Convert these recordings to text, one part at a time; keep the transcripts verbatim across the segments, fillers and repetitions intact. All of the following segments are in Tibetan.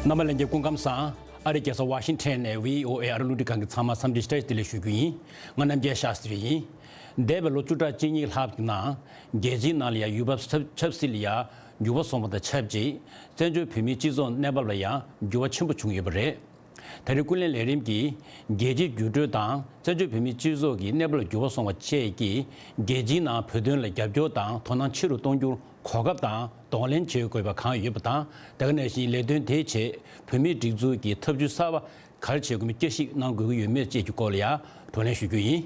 རྣམ་པ་ལྷན་རྒྱས་སྐུ་ཁམས་བཟང་། ཨ་རིའི་རྒྱལ་ས་ཝ་ཤིང་ཊོན་ནས་བྷི་ཨོ་ཨེ་ཨ་རི་རླུང་འཕྲིན་ཁང་གི་ཚང་མ་འཚམས་འདྲི་བཀྲ་ཤིས་བདེ་ལེགས་ཞུ་རྒྱུ་ཡིན། ང་རྣམ་རྒྱལ་ཤཱསྟྲི་ཡིན། འདས་པའི་ལོ་བཅུ་ཕྲག་གཅིག་གཉིས་ལྷག་གི་ནང་རྒྱལ་སྤྱིའི་ནང་ལ་ཡང་ཡུལ་བབ་ཆབ་ཆབ་སྲིད་ལ་ཡང་འགྱུར་བ་སོང་བ་དང་ཆབས་ཅིག་བཙན་བྱོལ་བོད་མིའི་སྤྱི་ཚོགས་གནས་བབ་ལ་ཡང་འགྱུར་བ་ཆེན་པོ་བྱུང་ཡོད་པ་རེད། ད་རེས་ཀུན་གླེང་ལས་རིམ་གྱིས་རྒྱལ་སྤྱིའི་འགྱུར་འགྲོས་དང་བཙན་བྱོལ་བོད་མིའི་སྤྱི་ཚོགས་ཀྱི་གནས་བབ་ལ་འགྱུར་བ་སོང་བ་བཅས་ཀྱིས་རྒྱལ་སྤྱིའི་ནང་བོད་དོན་ལ་རྒྱབ་སྐྱོར་དང་དོ་སྣང་ཆེ་རུ་གཏོང་རྒྱུར་གོ་སྐབས་དང་གདོང་ལེན་བྱེད་དགོས་པ་གང་ཡོད་པ་དང་། དེ་ག་ནང་བཞིན་ལས་དོན་དེའི་ཆེད་བོད་མིའི་སྒྲིག་འཛུགས་ཀྱི་ཐབས་ཇུས་གསར་པ་ག་རེ་བྱེད་དགོས་མིན་བསྐྱར་ཞིབ་གནང་དགོས་ཀྱི་ཡོད་མེད་བཅས་ཀྱི་སྐོར་ལ་ཡང་བགྲོ་གླེང་ཞུ་རྒྱུ་ཡིན།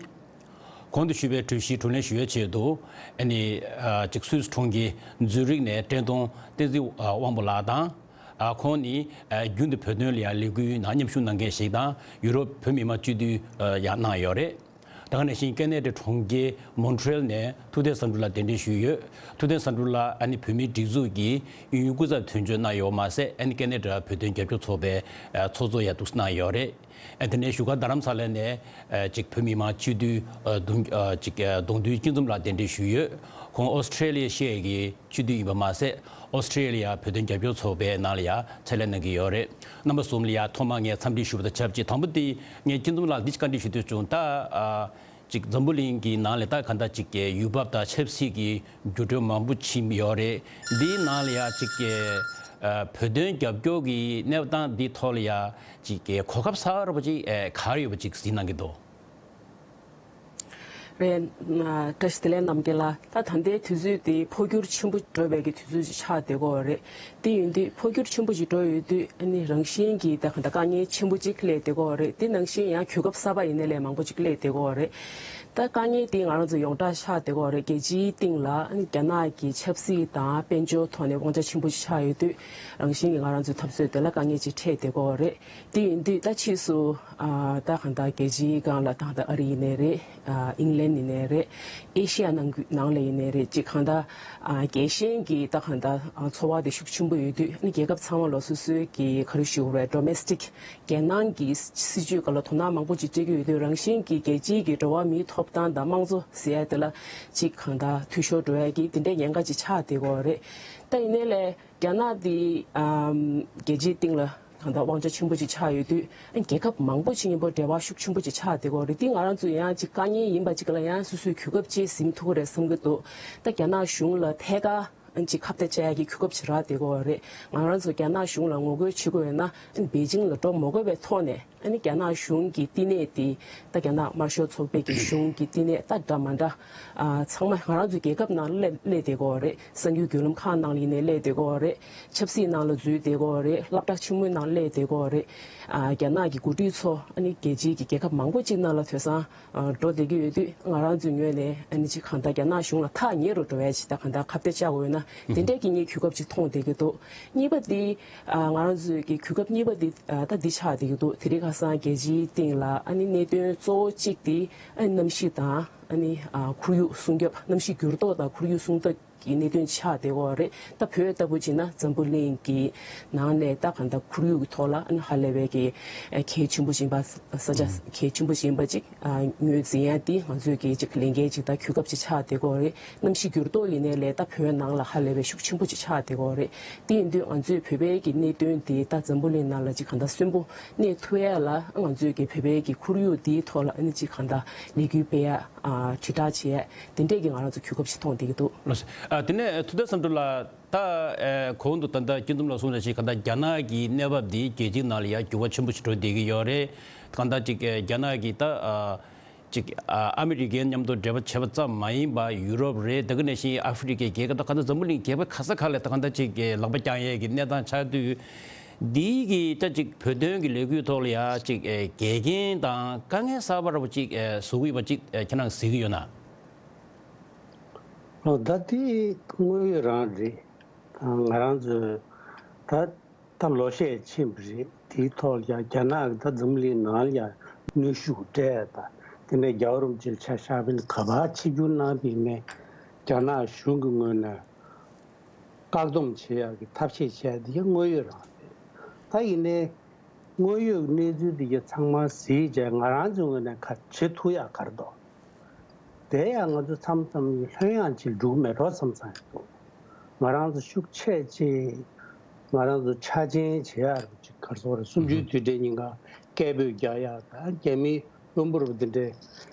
གོང་དུ་ཞུས་པའི་གྲོས་གཞིའི་བགྲོ་གླེང་ཞུ་བའི་ཆེད་དུ། ཨ་ནི། ཨ། ཅིག་སུད་སི་གྲོང་ཁྱེར་ཛུ་རིག་ནས་བཀྲས་མཐོང་བསྟན་འཛིན་དབང་པོ་ལགས་དང་། ཨ། ཁོང་ནི། ཨ། རྒྱུན་དུ་བོད་དོན་ལ་ཡང་ལས་འགུལ་ནང་མཉམ་ཞུགས་གནང་མཁན་ཞིག་དང་ཡུ་རོབ་བོད་མི་མང་སྤྱི་འཐུས། ཨ། ཡང་གནང་ཡོད་རེད། ད་ག་ནང་བཞིན་ཀེ་ན་ཌའི་གྲོང་ཁྱེར་མོན་ཊི་རེལ་ནས་ཐུབ་བསྟན་བསམ་གྲུབ་ལགས་གདན་འདྲེན་ཞུས་ཡོད། ཐུབ་བསྟན་བསམ་གྲུབ་ལགས་ཨ་ནི་བོད་མིའི་སྒྲིག་འཛུགས་ཀྱི་ཨིན་ཡུལ་སྐུ་ཚབ་དོན་གཅོད་གནང་ཡོད་མ་ཟད། ཨ་ནི་ཀེ་ན་ཌ་བོད་དོན་རྒྱབ་སྐྱོར་ཚོགས་པའི། ཨ། ཚོགས་གཙོ་ཡང་འདུག་གནང་ཡོད་རེད། ཨ། དེ་ནས་བཞུགས་སྒར་རྡ་རམ་ས་ལ་ནས། ཨ། ཅིག་བོད་མི་མང་སྤྱི་འཐུས། ཨ། གདོང་། ཨ། ཅིག་ཨ། གདོང་འདུས་སྐྱིད་འཛོམས་ལགས་གདན་འདྲེན་ཞུས་ཡོད། ཁོང་ཨོ་སི་ཁྲེ་ལི་ཡ་ཤེས་ཀྱི་སྤྱི་འཐུས་ཡིན་པ་མ་ཟད། ཨོ་སི་ཁྲེ་ལི་ཡ་བོད་དོན་རྒྱབ་སྐྱོར་ཚོགས་པའི་ནང་ལ་ཡང་ཕྱག་ལས་གནང་གི་ཡོད་རེད། རྣམ་པ་གསུམ་ལ་ཡང་ཐོག་མར་ངས་འཚམས་འདྲི་ཞུ་བ་དང་ཆབས་ཅིག་དང་པོ་དེ་ངས་སྐྱིད་འཛོམས་ལགས་འདི་བཀའ་འདྲི་ཞུ་འདོད་བྱུང་། ད། ཨ། ཅིག་འཛམ་བུ་གླིང་གི་ནང་ལ་ད་ག་འདྲ་ཅིག་ཡུལ་བབ་དང་ཆབ་སྲིད་ཀྱི་འགྱུར་འགྲོས་མང་པོ་ཕྱིན་ཡོད་རེད། འདིའི་ནང་ལ་ཡང་ཅིག་ཨ། བོད་དོན་རྒྱབ་སྐྱོར་གྱི་གནས་སྟངས་འདིའི་ཐོག་ལ་ཡང་ཅིག་གོ་སྐབས་གསར་པ་ཅིག་ཨ། ག་རེ་ཡོད་པ་ཅིག་གཟིགས་གནང་གི་འདུག་རེད། ཨ། བཀྲ་ཤིས་བདེ་ལེགས་རྣམ་རྒྱལ་ལགས། ད་ད་ལྟའི་དུས་ཚོད་དེ་འཕོ་འགྱུར་ཆེན་པོ་འགྲོ་བའི་གི་དུས་ཚོད་ཅིག་ཆགས་བསྡད་ཀྱི་ཡོད་རེད། དེ་ཡིན་དུས་འཕོ་འགྱུར་ཆེན་པོ་ཅིག་འགྲོ་ཡོད་དུས་ཨ་ནི་རང་བཞིན་གྱིས་ད་ག་འདྲ་དཀའ་ངལ་ཆེན་པོ་ཅིག་སླེབས་བསྡད་ཀྱི་ཡོད་རེད། དེ་ནང་བཞིན་ཡང་གོ་སྐབས་གསར་པ་ཡིན་ནའི་ལས་མང་པོ་ཅིག་སླེབས་བསྡད་ཀྱི་ཡོད་རེད། ད་དཀའ་ངལ་དེ་ང་རང་ཚོ་ཡོངས་གྲགས་ཆགས་བསྡད་ཀྱི་ཡོད་རེད། རྒྱལ་སྤྱིའི་སྟེང་ལ་ཨ་ནི་རྒྱ་ནག་གི་ཆབ་སྲིད་དང་དཔལ་འབྱོར་ཐོག་ནས་དབང་ཆ་ཆེན་པོ་ཅིག་ཆགས་ཡོད་དུས་རང་བཞིན་གྱིས་ང་རང་ཚོའི་འཐབ་རྩོད་དེ་ལ་དཀའ་ངལ་ཅིག་འཕྲད་བསྡད་ཀྱི་ཡོད་རེད། དེ་ཡིན་དུས་ད་ཕྱིས་སུ། ཨ། ད་གང་ལྟར་རྒྱལ་སྤྱིའི་སྒང་ལ་ད་ལྟ་ཨ་རི་ཡིན་ནའི་རེད། ཨ། ཨིང་ལན་ཡིན་ནའི་རེད། ཨེ་ཤི་ཡ་ནང་ནང་ལ་ཡིན་ནའི་རེད། ཅིག་གང་ལྟར། ཨ། རྒྱལ་ཞེན་གྱི་ད་གང་ལྟར། ཨ། ཚོར་བ་དེ་ཤུགས་ཆེན་པོ་ཡོད་དུས་ཨ་ནི་རྒྱལ་ཁབ་ཚང་མ་ལ་སོ་སོའི་གི་ག་རེ་ཞུ་དགོས་རེད། ཌོ་མེ་སི་ཊིག་རྒྱལ་ནང་གི་སྲིད་ཇུས་སྒང་ལ་དོ་སྣང་མང་པོ་ཅིག་སྤྲད་ཀྱི་ཡོད་དུས་རང་བཞིན་གྱི་རྒྱལ་སྤྱིའི་གི་འགྲོ་བ་མིའི་ཐོབ་ཐང་དང་དམངས་གཙོ་ཟེར་ཡ་དེ་ལ་ཅིག་གང་ལྟར་འཐུས་ཤོར་འགྲོ་ཡ་གི་དེ་འདྲའི་ཉེན་ཁ་ཅིག་ཆགས་བསྡད་ཀྱི་ཡོད་རེད། ད་ཡིན་ནའི་ལས། རྒྱ་ནག་འདི། ཨམ། རྒྱལ་སྤྱིའི་སྟེང་ལ་ད་ལྟ་དབང་ཆ་ཆེན་པོ་ཅིག་ཆགས་ཡོད་དུས་རྒྱལ་ཁབ་མང་པོ་ཅིག་མཉམ་པོ་འབྲེལ་བ་ཤུགས་ཆེན་པོ་ཅིག་ཆགས་བསྡད་ཀྱི་ཡོད་རེད། འདི་ང་རང་ཚོ་ཡང་ཅིག་དཀའ་ངལ་ཡིན་པ་ཅིག་ལ་ཡང་སོ་སོས་གོ་སྐབས་ཅིག་ཟིན་ཐུབ་ཀྱི་རེད་བསམ་གྱི་འདུག་ད་རྒྱ་ནག་གཞུང་ལ་ཐད་ཀར་ཅིག་ཁ་གཏད་བཅག་ཡག་གི་གོ་སྐབས་ཅིག་རག་བསྡད་ཀྱི་ཡོད་རེད། ང་རང་ཚོ་རྒྱ་ནག་གཞུང་ལ་ངོ་རྒོལ་བྱེད་དགོས་ཡོད་ན་པེ་ཅིང་ལ་འགྲོ་མ་དགོས་པའི་ཐོག་ནས། ཨ་ནི་རྒྱ་ནག་གཞུང་གི་བསྟི་གནས་དེ་ད་རྒྱ་ནག་དམར་ཤོག་ཚོགས་པའི་གི་གཞུང་གི་བསྟི་གནས་ད་འདྲ་མ་འདྲ། ཨ། ཚང་མ་ང་རང་ཚོའི་རྒྱལ་ཁབ་ནང་སླེབས་སླེབས་བསྡད་ཀྱི་ཡོད་རེད། གསར་འགྱུར་བརྒྱུད་ལམ་ཁག་ནང་ལ་ཡིན་ནའི་སླེབས་བསྡད་ཀྱི་ཡོད་རེད། ཆབ་སྲིད་ནང་ལ་འཛུལ་བསྡད་ཀྱི་ཡོད་རེད། སློབ་གྲྭ་ཆེན་མོའི་ནང་སླེབས་བསྡད་ཀྱི་ཡོད་རེད། ཨ། རྒྱ་ནག་གི་འགོ་ཁྲིད་ཚོ་ཨ་ནི་རྒྱལ་སྤྱིའི་གི་རྒྱལ་ཁབ་མང་པོ་ཅིག་ནང་ལ་དེང་སང་ཨ། འགྲོ་བསྡད་ཀྱི་ཡོད་དུས་ང་རང་ཚོའི་ངོས་ནས་ཨ་ནི་ཅིག་གང་ལྟར་རྒྱ་ནག་གཞུང་ལ་ཐག་ཉེ་རུ་འགྲོ་ཡ་ཅིག་ད་གང་ལྟར་ཁ་གཏད་བཅག་དགོས་ཡོད་ན་དེ་འདྲའི་གི་ངས་གོ་སྐབས་ཅིག་མཐོང་བསྡད་ཀྱི་འདུག་གཉིས་པ་དེ། ཨ། ང་རང་ཚོའི་གི་གོ་སྐབས་གཉིས་པ་འདི། ཨ། ད་འདི་ཆགས་བསྡད་ཀྱི་འདུག་དེ་རིང་ཁ་སང་རྒྱལ་སྤྱིའི་སྟེང་ལ་ཨ་ནི་གནད་དོན་གཙོ་བོ་གཅིག་དེ་ཨ་ནི་གནམ་གཤིས་དང་ཨ་ནི། ཨ། ཁོར་ཡུག་སྲུང་སྐྱོབ། གནམ་གཤིས་འགྱུར་ལྡོག་དང་ཁོར་ཡུག་སྲུང་སྐྱོབ་ཀྱི་གནད་དོན་ཆགས་བསྡད་ཀྱི་ཡོད་རེད། ད་བོད་ལྟ་བུ་བྱས་ན་འཛམ་བུ་གླིང་གི་ནང་ནས་ད་གང་ལྟར་ཁོར་ཡུག་གི་ཐོག་ལ་ཨ་ནི་ཧ་ལས་པའི་གི་གལ་ཆེན་པོ་ཞིག་ཡིན་པ། ས་ཆ་གལ་ཆེན་པོ་ཞིག་ཡིན་པ་ཅིག་ཨ། ངོས་འཛིན་ཡ་དེ་ང་ཚོའི་གི་ཅིག་ལས་འགན་ཅིག་དང་གོ་སྐབས་ཅིག་ཆགས་བསྡད་ཀྱི་ཡོད་རེད། གནམ་གཤིས་འགྱུར་ལྡོག་ཡིན་ནའི་ལས་ད་བོད་ནང་ལ་ཧ་ལས་པའི་ཤུགས་ཆེན་པོ་ཅིག་ཆགས་བསྡད་ཀྱི་ཡོད་རེད། དེ་ཡིན་དུས་ང་ཚོའི་བོད་པའི་གི་གནད་དོན་དེ་ད་འཛམ་བུ་གླིང་ནང་ལ་ཅིག་གང་ལྟར་གསོན་པོ་གནས་ཐུབ་ཡ་ལ་ང་ཚོའི་གི་བོད་པའི་གི་ཁོར་ཡུག་དེའི་ཐོག་ལ་ཨ་ནི་ཅིག་གང་ལྟར་ལས་འགུལ་སྤེལ་ཡ། ཨ། དྲིལ་བསྒྲགས་བྱེད་ཡ་དེ་འདྲས་ཀྱི་ང་རང་ཚོ་གོ་སྐབས་ཤིག་མཐོང་བསྡད་ཀྱི་འདུག་ལགས་སོ། ཨ། དེ་ནས་ཐུབ་བསྟན་བསམ་གྲུབ་ལགས། ད། ཨེ། གོང་དུ་ད་ལྟ་སྐྱིད་འཛོམས་ལགས་གསུངས་པ་ནང་བཞིན་གང་ལྟར་རྒྱ་ནག་གི་གནས་བབ་འདི་རྒྱལ་སྤྱིའི་ནང་ལ་ཡང་འགྱུར་བ་ཆེན་པོ་ཞིག་འགྲོ་བསྡད་ཀྱི་ཡོད་རེད། གང་ལྟར་ཅིག་ཨེ། རྒྱ་ནག་གིས་ད། ཨ། ཅིག་ཨ། ཨ་མི་རི་ཀའི་མཉམ་དུ་འབྲེལ་བ་བྱས་པ་ཙམ་མ་ཡིན་པར་ཡུ་རོབ་རེད། དེ་ག་ནང་བཞིན་ཨ་ཧྥེ་རི་ཀའི་རྒྱལ་ཁབ་དང་གང་ལྟར་འཛམ་བུ་གླིང་རྒྱལ་ཁབ་ག་ས་ག་ལ་ད་གང་ལྟར་ཅིག་ཨེ། ལག་པ་བརྐྱང་ཡས་ཀྱི་གནས་སྟངས་ཆགས་དུས། འདིའི་གི་ད་ཅིག་བོད་དོན་གྱི་ལས་འགུལ་ཐོག་ལ་ཡང་ཅིག་ཨེ། འགལ་རྐྱེན་དང་དཀའ་ངལ་གསར་པ་འདྲ་པོ་ཅིག་ཨེ། བཟོ་གི་ཡོད་པ་ཅིག་ཨེ། ཁྱེད་རང་གཟིགས་ཀྱི་ཡོད་ན། ཨོ། ད་དེ་དངོས་ཡོད་རང་རེད། ང་རང་ཚོས་ད་ད་ལོ་ཤས་ཕྱིན་པ་རེད། དེའི་ཐོག་ལ་ཡང་རྒྱ་ནག་གིས་ད་འཛམ་གླིང་ནང་ལ་ཡང་གནོན་ཤུགས་སྤྲད་ཡ་དང་དེ་ནས་རྒྱལ་བ་རིན་པོ་ཆེ་ལ་ཆ་བཞག་པ་ཡིན་ན་ག་པར་ཆིབས་བསྒྱུར་གནང་བ་ཡིན་ནའི་རྒྱ་ནག་གཞུང་གི་ངོས་ནས་བཀག་སྡོམ་བྱེད་ཡག་གི་ཐབས་ཤེས་བྱས་དེ་ཡང་དངོས་ཡོད་རང་རེད། ད་ཡིན་ནའི་དངོས་ཡོད་གནས་ཚུལ་དེ་ག་ཚང་མ་གཟིགས་བྱས་ང་རང་ཚོའི་ངོས་ནས་ག་བྱེད་ཐུབ་ཡག་ག་རེ་འདུག་དེ་ཡང་ང་ཚོ་མཚམས་མཚམས་ལྷོད་ཡངས་ཅིག་འགྲོ་གི་མེད་འགྲོ་བསམ་བསམ་ཡང་འདུག་ང་རང་ཚོ་ཤུགས་ཆེ་ཅིག་ ང་རང་ཚོ་འཆར་ཅན་བྱེད་ཡག་རེད། ཅིག་ག་རེ་ཟེར་དགོས་རེད། གསུམ་བཅུའི་དུས་དྲན་ཉིན་ཀ་སྐད་འབོད་རྒྱག་ཡག་དང་། རྒྱ་མིའི་དཔོན་པོ་རུ་འདི་འདྲས་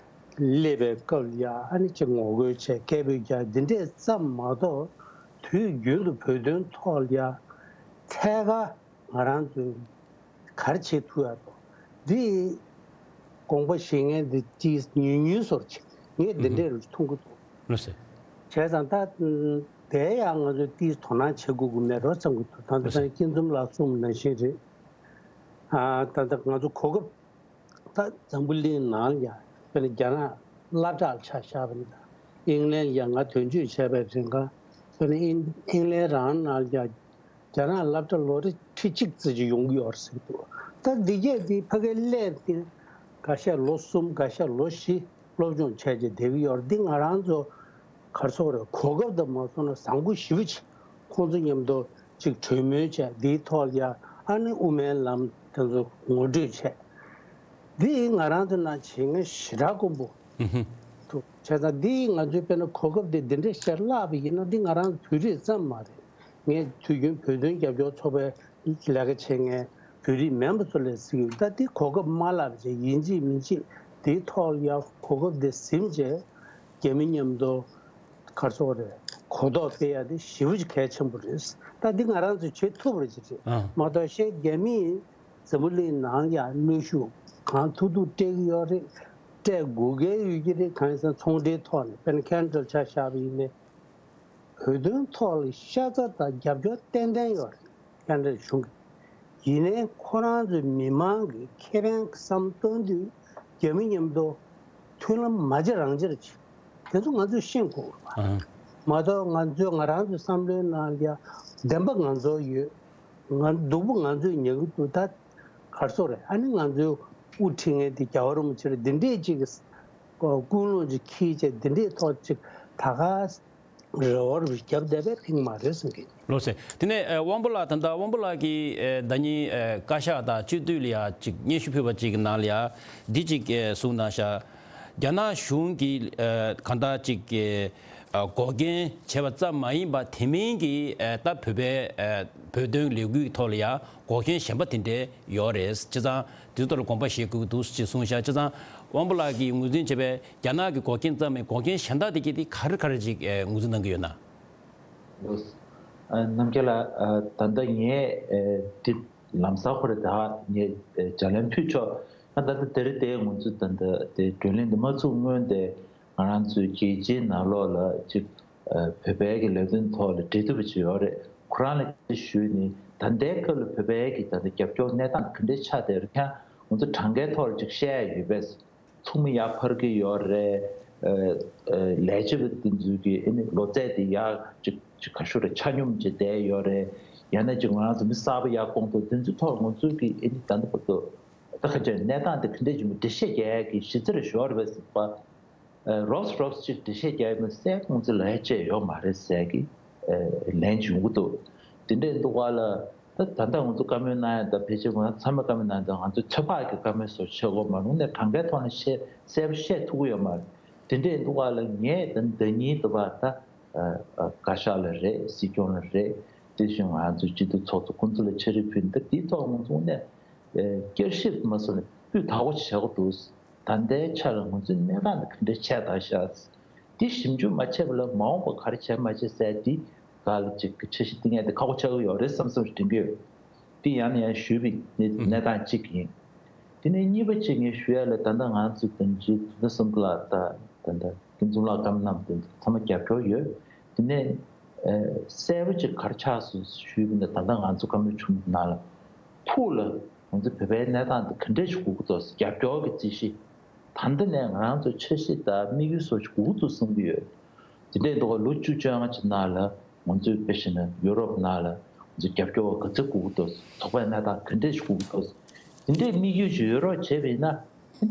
སླེབས་པའི་སྐབས་ལ་ཡ་ཨ་ནི་ཅིག་ངོ་རྒོལ་བྱས་སྐད་འབོད་རྒྱག་འདི་འདྲས་ཙམ་མ་གཏོགས། དུས་རྒྱུན་དུ་བོད་དོན་ཐོག་ལ་ཡ་ཐད་ཀར་ང་རང་ཚོས་ག་རེ་བྱེད་ཐུབ་ཡག་འདུག་འདི་དགོངས་པ་བཞེས་མཁན་འདི་ཅིག་ཉུང་ཉུང་བཟོ་འདྲ་ཅིག་ངས་འདི་འདྲས་རུ་མཐོང་གི་འདུག་ལགས་སོ། བྱས་ཙང་ད་དེ་ཡང་ང་ཚོས་ཏིས་དོ་སྣང་བྱེད་དགོས་ཀྱི་མེད་འགྲོ་བསམ་གྱི་འདུག་ད་ལྟ་ལགས་སོ། ད་སྐྱིད་འཛོམས་ལགས་གསུངས་པ་ནང་བཞིན་རེད། ཨ་ད་ལྟ་ང་ཚོ་གོ་སྐབས་ད་འཛམ་བུ་གླིང་ནང་ཡང་དཔེར་ན་རྒྱ་ནག་སླ་བྲག་ཆ་བཞག་པ་ཡིན་ན། ཨིང་ལན་ཡང་ང་དོན་གཅོད་བྱས་པའི་རིང་ག་དཔེར་ན་ཨིང་ཨིང་ལན་རང་ནང་ཡང་རྒྱ་ནག་སླ་བྲག་ལོ་རེ་ཁྲི་གཅིག་ཙམ་ཅིག་ཡོང་གི་ཡོད་རེད་ཟེར་གྱི་འདུག་ད་འདི་གས་འདི་ཕ་གིར་སླེབས་ཏེ་འགའ་ཤས་ལོ་གསུམ་འགའ་ཤས་ལོ་བཞི་སློབ་སྦྱོང་བྱས་རྗེས་བསྡད་ཀྱི་ཡོད་རེད། འདི་ང་རང་ཚོ་ག་རེ་ཟེར་དགོས་རེད། གོ་སྐབས་དང་མ་སོང་ན་བཟང་པོ་ཞེ་པོ་ཅིག་ཁོང་ཚོ་མཉམ་དུ་ཅིག་གྲོས་མོལ་བྱས། འདིའི་ཐོག་ལ་ཡ་ཨ་ནི་དབུ་མའི་ལམ་དེ་ཚོ་ངོ་སྤྲོད་བྱས། འདི་ང་རང་ཚོ་ནང་བྱེད་མཁན་ཞེ་དྲག་དཀོན་པོ་ཨུ་ཧུ། འདུག་བྱས་ཙང་འདི་ང་ཚོའི་དཔེར་ན་གོ་སྐབས་དེ་འདི་འདྲས་ཤར་བརླག་པ་ཡིན་ན། འདི་ང་རང་ཚོ་བོད་རིགས་ཙམ་མ་རེད། ངས་དུས་རྒྱུན་བོད་དོན་རྒྱབ་སྐྱོར་ཚོགས་པའི་ལས་ཀ་བྱེད་མཁན་བོད་རིགས་མིན་པ་ཚོ་ལ་ཟེར་གྱི་ཡོད། ད་འདི་གོ་སྐབས་མ་བརླག་པ་བྱས། ཡིན་གཅིག་མིན་གཅིག་འདིའི་ཐོག་ལ་ཡ་གོ་སྐབས་དེ་ཟིན་བྱས་རྒྱ་མི་མཉམ་དུ་ག་རེ་ཟེར་དགོས་རེད། གོ་རྟོགས་སྤེལ་ཡ་དེ་ཞེ་པོ་ཅིག་གལ་ཆེན་པོ་རེད། ད་འདི་ང་རང་ཚོས་བྱེད་ཐུབ་པ་ཅིག་རེད། ཨ་མ་གཏོགས་གཞན་རྒྱ་མིས་འཛམ་བུ་གླིང་ནང་ཡ་གནོན་ཤུགས་གང་ཐུབ་ཐུབ་སྤྲད་ཀྱི་ཡོད་རེད། སྤྲད་དགོས་གལ་ཡོད་ཀྱི་རེད། གང་ཡིན་ཟེར་ན་ཚོང་འབྲེལ་ཐོག་ནས་དཔེར་ན་ཁེ་ན་ཌ་ཆ་བཞག་པ་ཡིན་ནའི་བོད་དོན་ཐོག་ལ་ཤ་ཚ་དང་རྒྱབ་སྐྱོར་ཏན་ཏན་ཡོད་རེད། ཁེ་ན་ཌ་གཞུང་གི། ཡིན་ནའི་ཁོ་རང་ཚོའི་མི་མང་གི་ཁེ་ཕན་བསམ་གཏོང་དུས་རྒྱ་མི་མཉམ་དུ་མཐུན་ལམ་མ་བྱེད་རང་བྱེད་ཅིག་དེ་ཚོ་ང་ཚོས་ཤེས་དགོས་པ་མ་གཏོགས། ང་ཚོས་ང་རང་ཚོའི་བསམ་བློའི་ནང་ལ་ཡ་བདེན་པ་ང་ཚོར་ཡོད། ང་སྡུག་པོ་ང་ཚོས་མྱོང་གི་འདུག་ད་ག་རེ་ཟེར་དགོས་རེད། ཨ་ནི་ང་ཚོའི་དབུ་ཁྲིད་མཁན་དེ་རྒྱལ་བ་རིན་པོ་ཆེ་རེད། འདི་འདྲས་ཅིག་གི་ཀུན་སློང་ཅིག་འཁྱེར་བྱས་འདི་འདྲས་ཐོག་ཅིག་ད་ག་རེ་བ་རུ་བརྒྱབ་བསྡད་པའི་ཐེངས་མ་རེད་བསམ་གི། ལགས་སོ། དེ་ནས་ཨ་དབང་པོ་ལགས། ད་ལྟ་དབང་པོ་ལགས་ཀྱིས་ཨ་ཟླ་ཉིན་ཨ་བཀའ་ཤག་དང་སྤྱི་འཐུས་ལ་ཡ་ཅིག་སྙན་ཞུ་ཕུལ་བ་ཅིག་གི་ནང་ལ་ཡ་འདི་ཅིག་ཨ་གསུངས་གནང་ཤག་རྒྱ་ནག་གཞུང་གིས་ཨ་གང་ལྟར་ཅིག་ཨ་འགོག་རྐྱེན་བྱས་པ་ཙམ་མ་ཡིན་པར་དེ་མིན་གྱི་ཨ་ད་བོད་པའི་ཨ་བོད་དོན་ལས་འགུལ་གྱི་ཐོག་ལ་ཡ་འགོག་རྐྱེན་གཞན་པ་དེ་འདྲའི་ཡོད་རེད། བྱས་ཙང་དེ་ཚོ་ལ་དགོངས་པ་བཞེས་དགོས་ཀྱི་འདུག་ཅེས་གསུངས་ཤག་བྱས་ཙང་དབང་པོ་ལགས་ཀྱིས་ངོས་འཛིན་བྱས་པའི་རྒྱ་ནག་གི་འགོག་རྐྱེན་ཙམ་མིན། འགོག་རྐྱེན་གཞན་དག་དེ་གྱད་དེ་ག་རེ་ག་རེ་ཅིག་ཨེ་ངོས་འཛིན་གནང་གི་ཡོད་ན། ཨ་རྣམ་རྒྱལ་ལགས། ཨ་ད་ལྟ་ངས་ཨེ་འདི་ལམ་སང་ཁོ་རེ་ད་ངས་ཨེ་ལྗགས་ལན་ཕུལ་ཆོག་ཨ་ད་ལྟ་དེ་རེད། དེ་ང་ཚོ་ད་ལྟ་དེ་བགྲོ་གླེང་འདི་མ་ཚུགས་སྔོན་དེ་ང་རང་ཚོའི་རྒྱལ་སྤྱིའི་ནང་ལོགས་ལ་ཅིག་ཨ་བོད་པའི་གི་ལས་དོན་ཐོག་ལ་འབྲེལ་མཐུད་པ་ཅིག་ཡོད་རེད། ཁོ་རང་ལ་ཅིག་ཞུས་ནས་ད་ལྟའི་སྐབས་ལ་བོད་པའི་གི་ད་ལྟ་རྒྱབ་སྐྱོར་གནས་སྟངས་ག་འདྲ་ཆགས་བསྡད་རེད། ཁྱེད་རང་ང་ཚོ་གྲངས་ཀའི་ཐོག་ལ་ཅིག་བཤད་ཡ་ཡོད་པས། ཚོགས་མི་ཡར་འཕར་གྱི་ཡོད་རེད། ཨ་ཨ་ལས་བྱེད་པ་དེ་ཚོའི་གི་ཨ་ནི་ལོ་ཚད་དེ་ཡར་ཅིག་ཅིག་ག་ཤོད་རེད། ཆ་སྙོམས་བྱས་བསྡད་ཡོད་རེད། ཡང་ན་ཅིག་ང་རང་ཚོ་མི་གསར་པ་ཡར་བསྐོང་ཐུབ། དེ་ཚོའི་ཐོག་ང་ཚོའི་གི་ཨ་ནི་ད་ལྟ་བར་དུ་ད་ག་ཅིག་གནས་སྟངས་དེ་ག་འདྲས་ཅིག་མི་འགྲེལ་བཤད་རྒྱག་ཡ་གི་གཞི་རྩ་རེ་ཞོར་རེད་པས་ཟེར་བ། ཨ་རོབ་རོབ་ཅིག་འགྲེལ་བཤད་རྒྱག་ཡོད་མེད་གསལ་པོ་ང་ཚོ་ལ་ཡ་བཅད་ཡོད་མ་རེད་ཟེར་གི་ཨ་ལན་ཅིག་ཡོང་གི་འདུག་དེ་འདྲས་འདུག་ག་ལ། ད་ད་ལྟ་ང་ཚོ་བཀའ་མོལ་གནང་ཡ་ད་ཕལ་ཆེར་ང་ཚང་མས་བཀའ་མོལ་གནང་ཡ་ད་ང་ཚོ་ཚོད་དཔག་གི་བཀའ་མོལ་སོགས་བྱེད་དགོས་མ་རུང་ནས་གྲངས་ཀའི་ཐོག་ནས་བཤད་གསལ་པོ་བཤད་ཐུབ་ཀྱི་ཡོད་མ་རེད། དེ་འདྲས་འདུག་ག་ལ། ངས་ད་ཟླ་ཉིན་དུ་བ་ད་ཨ་ཨ་བཀའ་ཤག་ལ་རེད། སྲིད་སྐྱོང་ལ་རེད། དེ་བཞིན་ང་ཚོའི་སྤྱི་འཐུས་ཚོགས་གཙོ་ཁོང་ཚོ་ལ་ཕྱག་བྲིས་ཕུལ་ནས་ད་དེའི་ཐོག་ང་ཚོ་ནས་ཨ་བསྐྱར་ཞིབ་མ་སོང་ནས་སྤུས་དག་པོ་བྱེད་དགོས་འདུག་ད་ལྟའི་ཆ་ལ་ང་ཚོའི་གནས་སྟངས་འདི་ག་འདྲ་ཆགས་བསྡད་ཤག་འདི་ཞིབ་འཇུག་མ་བྱས་པ་ལ་མ་འོངས་པ་ག་རེ་བྱས་མ་བྱས་ཟེར་འདི་སྒང་ལ་ཅིག་གི་འཆར་གཞི་བཏིང་ཡ་དེ་ཁག་པོ་ཆགས་ཀྱི་ཡོད་རེད་བསམ་བསམ་ཞིག་དྲན་གྱི་ཡོད། འདི་ཡང་ནས་ཡང་ཞུས་པའི་གནས་གནས་སྟངས་གཅིག་ཡིན། དེ་ནས་གཉིས་པ་གཅིག་ངས་ཞུ་ཡ་ལ་ད་ལྟ་ང་ཚོ་དོན་གཅོད་དོན་གསུམ་ལ་ད་ད་ལྟ་ཀུན་འཛོམས་ལགས་བཀའ་མོལ་གནང་དོན་ཚང་མ་རྒྱབ་སྐྱོར་ཡོད། དེ་ནས་ཨ་གསལ་པོ་ཅིག་ག་རེ་ཆགས་སོང་ཞུས་པ་ཡིན་ན། ད་ལྟ་ང་ཚོ་བཀའ་མོལ་བྱུང་ནང་ལ་ཐུགས་ལ་ང་ཚོ་བོད་པའི་གནས་སྟངས་འདི་ག་འདྲས་ཞིག་དགོས་ཀྱི་འདུག་རྒྱབ་སྐྱོར་གྱི་རྩིས་གཞི། ད་ལྟ་ནས་ང་རང་ཚོ་འཆར་གཞི་དང་དམིགས་ཡུལ་སོགས་ཞིག་དགོས་ཀྱི་འདུག་བསམ་གྱི་ཡོད། དེ་འདྲའི་འདུག་ག་ལོ་བཅུ་བཅོ་ལྔ་ཅིག་ནང་ལ་ང་ཚོས་དཔེ་བཞག་ན་ཡུ་རོབ་ནང་ལ་ང་ཚོ་རྒྱབ་སྐྱོར་བ་ག་ཚོད་དགོས་ཀྱི་འདུག་ཚོགས་པའི་གནས་སྟངས་ག་འདྲས་ཞིག་དགོས་ཀྱི་འདུག་དེ་འདྲའི་དམིགས་ཡུལ་ཞིག་ཡོད་རོགས་བྱས་པ་ཡིན་ན།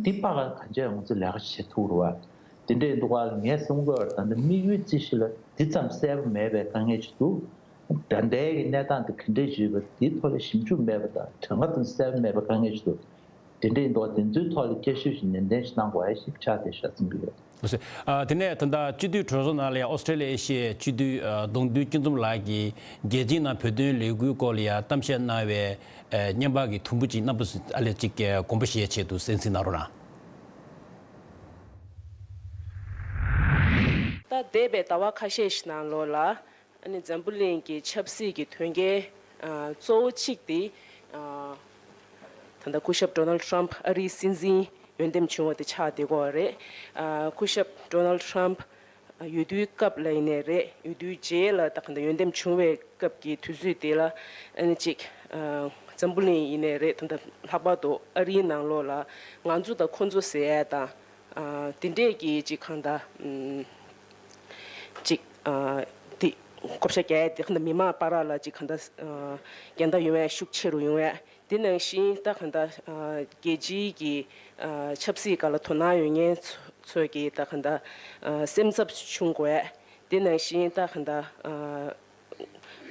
འདི་ཕར་ག་འཇགས་ང་ཚོ་ལས་ཀ་བྱེད་ཐུབ་རེད་བ། དེ་འདྲའི་འདུག་ག་ངས་བསམ་གྱི་ཡོད་རེད། ད་ལྟ་དམིགས་ཡུལ་རྩིས་གཞི་ལ་འདི་ཙམ་གསལ་པོ་མེད་པའི་དཀའ་ངལ་ཅིག་འདུག་ད་ལྟའི་གི་གནས་སྟངས་འདི་ག་འདྲས་ཞིག་ཡོད་པ་འདིའི་ཐོག་ལ་ཞིབ་འཇུག་མེད་པ་དང་གྲངས་ཀ་ཙམ་གསལ་པོ་མེད་པའི་དཀའ་ངལ་ཅིག་འདུག་དེ་འདྲའི་འདུག་ག་དེ་ཚོའི་ཐོག་ལ་བསྐྱར་ཞིབ་ཞིག་ནན་ཏན་ཞིག་གནང་དགོས་ཡ་ཞིག་ཆགས་བསྡད་ཤག་བསམ་གྱི་ཡོད། ཨ། དེ་ནས་ད་ལྟ་སྤྱི་འཐུས་གྲོས་ཚོགས་ནང་ལ་ཡང་ཨོ་སི་ཀྲེ་ལི་ཡའི་ཨེ་ཤི་ཡའི་སྤྱི་འཐུས་ཨ་གདོང་འདུས་སྐྱིད་འཛོམས་ལགས་ཀྱིས་རྒྱལ་སྤྱིའི་ནང་བོད་དོན་ལས་འགུལ་སྐོར་ལ་ཡང་གཏམ་བཤད་གནང་བའི་ཨ་བརྙན་པར་གྱི་ཐུང་ཕུ་ཅིག་རྣམ་པ་ཚོས་ཨ་ལས་ཅིག་དགོངས་པ་བཞེས་ཆེད་དུ་གསན་གཟིགས་གནང་རོགས་གནང་། ད་འདས་པའི་ཟླ་བ་ཁ་ཤས་ཤིག་ནང་ལོགས་ལ། ཨ་ནི་འཛམ་བུ་གླིང་གི་ཆབ་སྲིད་ཀྱི་དོན་རྐྱེན་ཨ་གཙོ་བོ་གཅིག་དེ་ཨ་ད་ལྟ་སྐུ་ཞབས་ཌོ་ནལ་ཊམ་ཨ་རིའི་སྲིད་འཛིན་འོས་འདེམས་བྱུང་བ་དེ་ཆགས་བསྡད་ཀྱི་ཡོད་རེད། ཨ་སྐུ་ཞབས་ཌོ་ནལ་ཊམ་ཨ་འོས་བསྡུའི་སྐབས་ལ་ཡིན་ནའི་རེད། འོས་བསྡུའི་རྗེས་ལ་ད་ག་འདྲ་འོས་འདེམས་བྱུང་བའི་སྐབས་ཀྱི་དུས་ཚོད་དེ་ལ་ཨ་ནི་གཅིག་ཨ་འཛམ་བུ་གླིང་ཡིན་ནའི་རེད། ད་ལྟ་ལྷག་པར་དུ་ཨ་རིའི་ནང་ལོགས་ལ་ང་ཚོ་དང་ཁོ་ཚོ་ཟེར་ཡ་དང་ཨ་དེ་འདྲས་ཀྱི་གཅིག་གང་ལྟར་ཨམ། ཅིག་ཨ་དེ་བགོ་བཤའ་རྒྱག་ཡ་དེ་གང་ལྟར་མི་མང་བར་ལ་ཅིག་གང་ལྟར་ཨ་འགལ་ཟླ་ཡོང་ཡ་ཤུགས་ཆེ་རུ་ཡོང་ཡ། དེ་ནང་བཞིན་ད་གང་ལྟར་ཨ་རྒྱལ་སྤྱིའི་གི་ཨ་ཆབ་སྲིད་སྒང་ལ་དོ་སྣང་ཡོད་མཁན་ཚོ་ཚོས་གི་ད་གང་ལྟར་ཨ་སེམས་འཚབ་བྱུང་དགོས་ཡ། དེ་ནང་བཞིན་ད་གང་ལྟར་ཨ་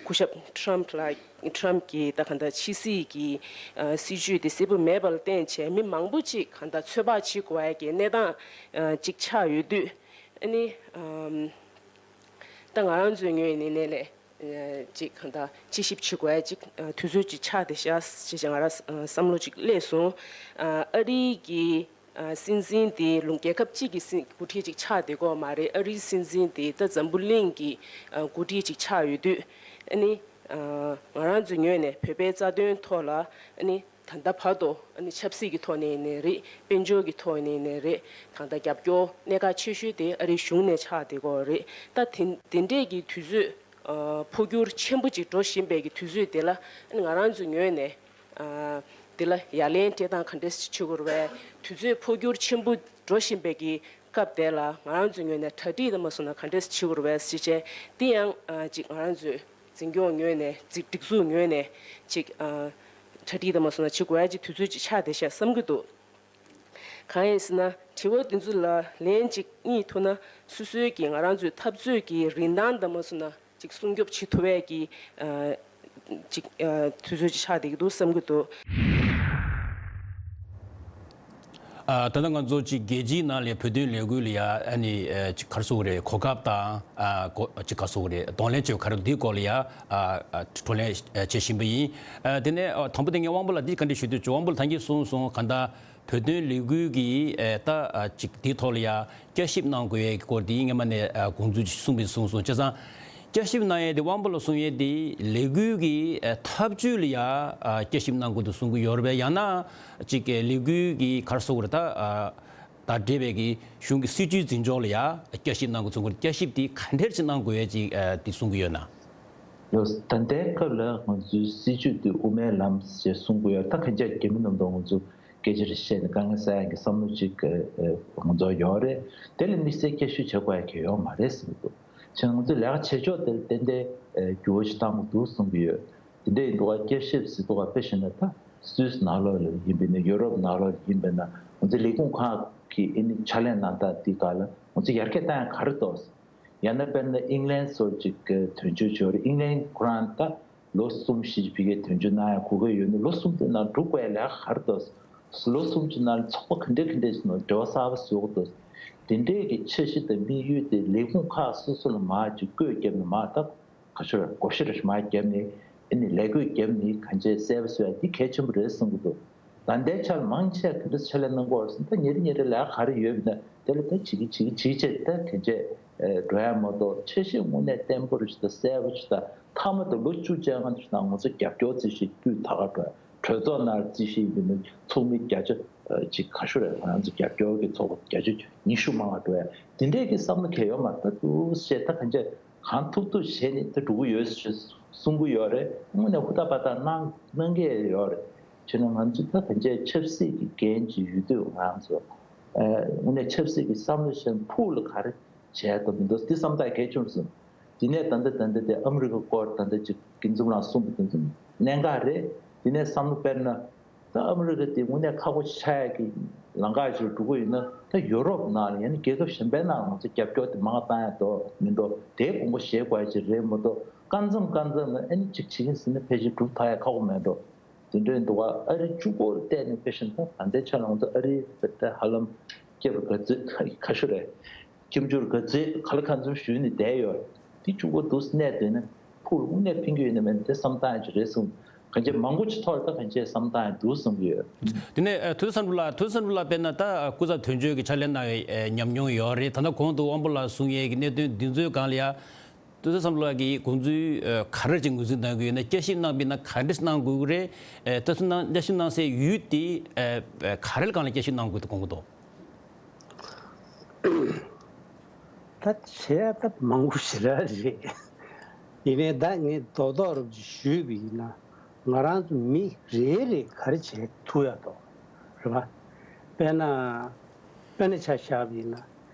སྐུ་ཞབས་ཊམ་ལགས་ཊམ་གྱི་ད་གང་ལྟར་ཕྱི་སྲིད་ཀྱི་ཨ་སྲིད་ཇུས་དེ་གསལ་པོ་མེད་པ་ལ་བརྟེན་བྱས་མི་མང་པོ་ཅིག་གང་ལྟར་ཚོད་དཔག་བྱེད་དགོས་ཡ་གི་གནས་སྟངས་ཨ་ཅིག་ཆགས་ཡོད་དུས། ཨ་ནི་ཨམ། ད་ང་རང་ཚོའི་ངོས་ནས་ནས་ལས་ཅིག་གང་ལྟར་དཔྱད་ཞིབ་བྱེད་དགོས་ཡ་ཅིག་དུས་ཚོད་ཅིག་ཆགས་བསྡད་ཤག་ཅེས་ང་རང་བསམ་བློ་ཅིག་སླེབས་སོང་། ཨ་རིའི་གི་སྲིད་འཛིན་དེ་ལུང་རྒྱལ་ཁབ་གཅིག་གི་སྲིད་འགོ་ཁྲིད་ཅིག་ཆགས་བསྡད་ཀྱི་ཡོད་མ་རེད། ཨ་རིའི་སྲིད་འཛིན་དེ་ད་འཛམ་བུ་གླིང་གི་འགོ་ཁྲིད་ཅིག་ཆགས་ཡོད་དུས། ཨ་ནི་ང་རང་ཚོའི་ངོས་ནས་བོད་པའི་རྩ་དོན་ཐོག་ལ་ཨ་ནི། ད་ལྟ་བར་དུ་ཨ་ནི་ཆབ་སྲིད་ཀྱི་ཐོག་ནས་ནས་རེད། དཔལ་འབྱོར་གྱི་ཐོག་ནས་ནས་རེད། གང་ལྟར་རྒྱབ་སྐྱོར་གནད་འགག་ཆེ་ཤོས་དེ་ཨ་རིའི་གཞུང་ནས་ཆགས་བསྡད་ཀྱི་ཡོད་རེད། ད་དེ་དེ་འདྲས་ཀྱི་དུས་ཚོད་ཨ་འཕོ་འགྱུར་ཆེན་པོ་ཅིག་འགྲོ་བཞིན་པའི་གི་དུས་ཚོད་དེ་ལ་ཨ་ནི་ང་རང་ཚོའི་ངོས་ནས་ཨ་དེ་ལ་ཡ་ལན་སྤྲད་སྟངས་ག་འདྲས་བྱེད་དགོས་རེད་པས། དུས་ཚོད་འཕོ་འགྱུར་ཆེན་པོ་འགྲོ་བཞིན་པའི་གི་སྐབས་དེ་ལ་ང་རང་ཚོའི་ངོས་ནས་གྲ་སྒྲིག་དང་མ་སོང་ན་ག་འདྲས་བྱེད་དགོས་རེད་པས་ཟེར་བྱས། དེ་ཡང་ཨ་ཅིག་ང་རང་ཚོའི་འཛིན་སྐྱོང་ངོས་ནས་སྒྲིག་སྒྲིག་འཛུགས་ངོས་ནས་ཅིག་ཨ་གྲ་སྒྲིག་དང་མ་སོང་ན་བྱེད་དགོས་ཡ་ཅིག་དུས་ཚོད་ཅིག་ཆགས་བསྡད་ཤག་བསམ་གྱི་འདུག་གང་ཡིན་ཟེར་ན་དྲི་བ་འདི་ཚོ་ལ་ལན་ཅིག་རྙེད་ཐུབ་ན་སོ་སོའི་གི་ང་རང་ཚོའི་འཐབ་རྩོད་ཀྱི་རིན་ཐང་དང་མ་སོང་ན་ཅིག་སྲུང་སྐྱོབ་བྱེད་ཐུབ་ཡ་གི་ཨ་ཅིག་ཨ་དུས་ཚོད་ཅིག་ཆགས་བསྡད་ཀྱི་འདུག་བསམ་གྱི་འདུག་ཨ། ད་ལྟ་ང་ཚོ་ཅིག་རྒྱལ་སྤྱིའི་ནང་ལ་བོད་དོན་ལས་འགུལ་ལ་ཡ་ཨ་ནི་ཨ་ཅིག་ག་རེ་ཟེར་དགོས་རེད། གོ་སྐབས་དང་ཨ་གོ་ཅིག་ག་རེ་ཟེར་དགོས་རེད། གདོང་ལེན་བྱེད་པ་ག་རེ་འདིའི་སྐོར་ལ་ཡ་ཨ་ཨ་བགྲོ་གླེང་བྱེད་བཞིན་པ་ཡིན། ཨ་དེ་ནས་ཨ་དང་པོ་དེ་ངས་དབང་པོ་ལགས་འདི་ག་འདྲ་ཞུ་འདོད་བྱུང་། དབང་པོ་ལགས་ད་གིན་གསུངས་སོང་། གང་ལྟར་བོད་དོན་ལས་འགུལ་གྱི་ཨ་ད་ཨ་ཅིག་འདིའི་ཐོག་ལ་ཡ་བསྐྱར་ཞིབ་གནང་དགོས་ཡའི་སྐོར་འདི་སྔོན་མ་ནས་ཨ་དགོངས་ཚུལ་ཅིག་གསུངས་པ་གསུངས་སོང་། བྱས་ཙང་བསྐྱར་ཞིབ་གནང་ཡས་དེ་དབང་པོ་ལགས་གསུང་ཡས་དེ་ལས་འགུལ་གྱི་ཨ་ཐབས་ཇུས་ལ་ཡ་ཨ་བསྐྱར་ཞིབ་གནང་དགོས་འདུག་གསུང་གི་ཡོད་རེད་པས། ཡང་ན་ཅིག་ལས་འགུལ་གྱི་ག་རེ་ཟེར་དགོས་རེད། ད་ཨ་དང་འབྲེལ་བའི་གི་གཞུང་གི་སྲིད་ཇུས་འཛིན་ཕྱོགས་ལ་ཡ་བསྐྱར་ཞིབ་གནང་དགོས་གསུང་གི་ཡོད་རེད། བསྐྱར་ཞིབ་དེ་ག་འདྲས་ཅིག་གནང་དགོས་ཡས་ཅིག་ཨ་དེ་གསུང་གི་ཡོད་ན། ལགས། ད་ལྟའི་སྐབས་ལ་ང་ཚོའི་སྲིད་ཇུས་དེ་དབུ་མའི་ལམ་ཞེས་གསུང་གི་ཡོད། ད་གན་རྒྱ་རྒྱ་མི་རྣམས་དང་ང་ཚོ་སྐད་ཆ་རེ་བཤད་ནས་དཀའ་ངལ་སེལ་ཡག་གི་བསམ་བློ་ཅིག་ཨ་ང་ཚོ་ཡོད་རེད། དེ་ལ་དམིགས་བསལ་བསྐྱར་ཞིབ་བྱེད་དགོས་ཡ་གང་ཡང་ཡོད་མ་རེད་བསམ་གྱི་འདུག་བྱས་ཙང་ང་ཚོའི་ལས་ཀ་བྱེད་ཕྱོགས་དེ་ལ་ཏན་ཏན་ཨ་འགྱུར་བ་ཞིག་བཏང་དགོས་འདུག་བསམ་གྱི་ཡོད། དེ་འདྲ་ཡིན་དུས་བསྐྱར་ཞིབ་ཟེར་དུས་དཔེ་བཞག་ན་ད་སུད་སི་ནང་ལོགས་ལ་ཡིན་པ་ཡིན་ན། ཡུ་རོབ་ནང་ལོགས་ལ་ཡིན་པ་ཡིན་ན། ང་ཚོའི་ལས་ཁུངས་ཁག་གི་ཨ་ནི་ཕྱག་ལས་གནང་སྟངས་འདི་སྒང་ལ་ང་ཚོ་ཡར་རྒྱས་བཏང་ཡ་ག་རེ་འདུག་ཡང་ན་དཔེར་ན་ཨིང་ལན་སོགས་ཅིག་གི་དོན་གཅོད་བྱས་ཡོད་རེད། ཨིང་ལན་ཁོ་རང་ད་ལོ་གསུམ་ཞིག་ཕ་གིའི་དོན་གཅོད་གནང་ཡ་གོ་སྐབས་ཡོད་ན། ལོ་གསུམ་དེ་ནང་སྒྲུབ་དགོས་ཡ་ལས་ཀ་ག་རེ་འདུག་ལོ་གསུམ་གྱི་ནང་ལ་ཚོགས་པ་ག་འདྲ་ག་འདྲ་ཞིག་ནང་འབྲེལ་བ་གསར་པ་བཟོ་དགོས་འདུག་དེ་འདྲའི་གི་འཆར་གཞི་དང་དམིགས་ཡུལ་དེ་ལས་ཁུངས་ཁག་སོ་སོ་ལ་མར་ཅིག་བཀོད་བརྒྱབ་ནས་མར་ད་ག་ཚོད་རེད། བགོ་བཤའ་རེ་མར་བརྒྱབ་ནས་ཨ་ནི་ལས་བགོས་བརྒྱབ་ནས་གང་ཅི་གསལ་པོ་བཟོ་ཡ་འདི་གལ་ཆེན་པོ་རེད་བསམ་གྱི་འདུག་ད་ལྟའི་ཆར་མང་ཆེ་ག་འདྲ་ཕྱག་ལས་གནང་གི་ཡོད་རེད་ཟེར་ན། ད་ཉིན་རེ་ཉིན་རེ་ལས་ཀ་ག་རེ་ཡོད་མེད་དེ་ལ་ད་བྱེད་ཀྱི་བྱེད་ཀྱི་བྱེད་ཀྱི་བྱས་ད་གང་ཅི་འགྲོ་ཡ་མ་གཏོགས། འཆར་གཞི་དངོས་གནས་བརྟན་པོ་རེ་ཞིག་དང་གསལ་པོ་ཞིག་དང་། མཐའ་མ་དུ་ལོ་བཅུ་བཅོ་ལྔ་ནང་ང་ཚོ་རྒྱབ་སྐྱོར་རྩིས་ཞིབ་སྤུས་དག་ག་འགྲོ་ཡ། གྲོས་ཚོགས་ནང་རྩིས་ཞིབ་ཡིན་ན་ཚོགས་མི་བརྒྱ་ཆ་ཨ་ཅིག་ག་ཤོར་རེད། ང་ཚོ་རྒྱབ་སྐྱོར་གྱི་ཚོགས་པ་བརྒྱ་ཆ་ཉི་ཤུ་མང་བ་འགྲོ་ཡ། དེ་འདྲས་ཀྱི་བསམ་བློ་གང་ཡང་ཡོད་མ་རེད། ད་འདུག་སེ་ད་གང་ཅི་གང་ཐུབ་ཐུབ་བྱས་ནས་ད་འགྲོ་གི་ཡོད་ཞེས་གསུང་གི་ཡོད་རེད། དངོས་གནས་ཧུར་ཐག་འབད་ཐག་གནང་གནང་གི་ཡོད་རེད། བྱས་ན་ང་ཚོ་ད་གང་ཅི་ཆབ་སྲིད་ཀྱི་འགན་ཅིག་ཡོད་དུས་ང་ཚོ་ཨ་དངོས་གནས་ཆབ་སྲིད་ཀྱི་བསམ་བློ་བྱས་ནས་ཕུགས་ལ་ག་རེ་བྱས་དང་མི་འདུག་འདི་བསམ་ཐག་གལ་ཆེན་པོ་སོང་། དེ་ནས་ད་ལྟ་ད་ལྟ་དེ་ཨ་མི་རི་ཀ་སྐོར་ད་ལྟ་ཅིག་སྐྱིད་འཛོམས་ལགས་གསུངས་པ་དེ་ཚོ་གནད་འགག་རེད། དེ་ནས་བསམ་བློ་དཔེར་ན་ད་ཨ་མི་རི་ཀ་དེ་དངོས་གནས་ཁག་པོ་ཆགས་ཡག་གི་ལམ་ཁ་ཞིག་འགྲོ་གི་ཡོད་ན། ད་ཡུ་རོབ་ནང་ལ་ཡང་ན་རྒྱལ་ཁབ་གཞན་པའི་ནང་ང་ཚོ་རྒྱབ་སྐྱོར་དེ་མང་བཏང་ཡག་འདུག་མི་འདུག་དེའི་དགོངས་པ་བཞེས་དགོས་ཡག་ཅིག་རེད་མ་གཏོགས། སྐབས་མཚམས་སྐབས་མཚམས་ལ་ཨ་ནི་ཅིག་བྱེད་ཀྱི་ཟེར་ན་ཕལ་ཆེར་འགྲུབ་ཐུབ་ཡག་ཁག་པོ་མེད་འགྲོ། དེ་འདྲ་འདུག་ག་ཨ་རི་གཅིག་པོར་བལྟས་ནས་དཔེ་བཞག་ན་ད་ད་ལྟའི་ཆ་ལ་ང་ཚོ་ཨ་རིའི་ད་ཧ་ལམ་ སྐྱབས་ག་ཚོད་ག་ཤོ་རེད། སྐྱབས་འཇུག་ག་ཚོད་ག་ལ་གང་འཚམ་ཞུས་ནས་བསྡད་ཡོད། དེ་གཅིག་པོ་འདུག་གནས་བསྡད་ན་ཕུགས་ལ་དངོས་གནས་ཕན་གྱི་ཡོད་ན་མེད་ན་དེ་བསམ་སྟངས་ཅིག་རེད་གསུངས། གང་ཅི་མང་པོ་ཅིག་ཐོག་ལ་ད་གང་ཅི་བསམ་སྟངས་འདུག་བསམ་གྱི་ཡོད། དེ་ནས་ཨ། ཐོས་བསམ་གྲུབ་ལགས། ཐོས་བསམ་གྲུབ་ལགས་དཔེར་ན་ད་ཨ། སྐུ་ཚབ་དོན་གཅོད་ཀྱི་ཕྱག་ལས་གནང་བའི་ཨ། ཉམས་མྱོང་ཡོད་རེད། ད་ལྟ་གོང་དུ་དབང་པོ་ལགས་གསུང་ཡས་ཀྱི་གནད་དོན་འདི་ཚོའི་སྒང་ལ་ཡ། ཐོས་བསམ་གྲུབ་ལགས་ཀྱིས་དགོངས་ཚུལ་ཨ། ག་རེ་ཅིག་ངོས་འཛིན་གནང་གི་ཡོད་ན། བསྐྱར་ཞིབ་གནང་བ་ཡིན་ན་ག་འདྲ་གནང་དགོས་ཀྱི་རེད། ཨ། ད་དུང་གནང་བསྐྱར་ཞིབ་གནང་སའི་ཡུལ་དེ་ཨ། ག་རེ་སྒང་ལ་བསྐྱར་ཞིབ་གནང་དགོས་འདུག་དགོངས་ཀྱི་འདུག་ད་བྱས་ད་མང་པོ་ཞེ་དྲག་རེད། ཡིན་ནའི་ད་ངས་རྡོག་རྡོག་རུབ་ཅིག་ཞུས་པ་ཡིན་ན། ང་རང་ཚོ་མི་རེ་རེ་ག་རེ་བྱེད་ཐུབ་ཡག་འདུག་རེད་པ། དཔེར་ན། དཔེར་ན་ཆ་བཞག་པ་ཡིན་ན།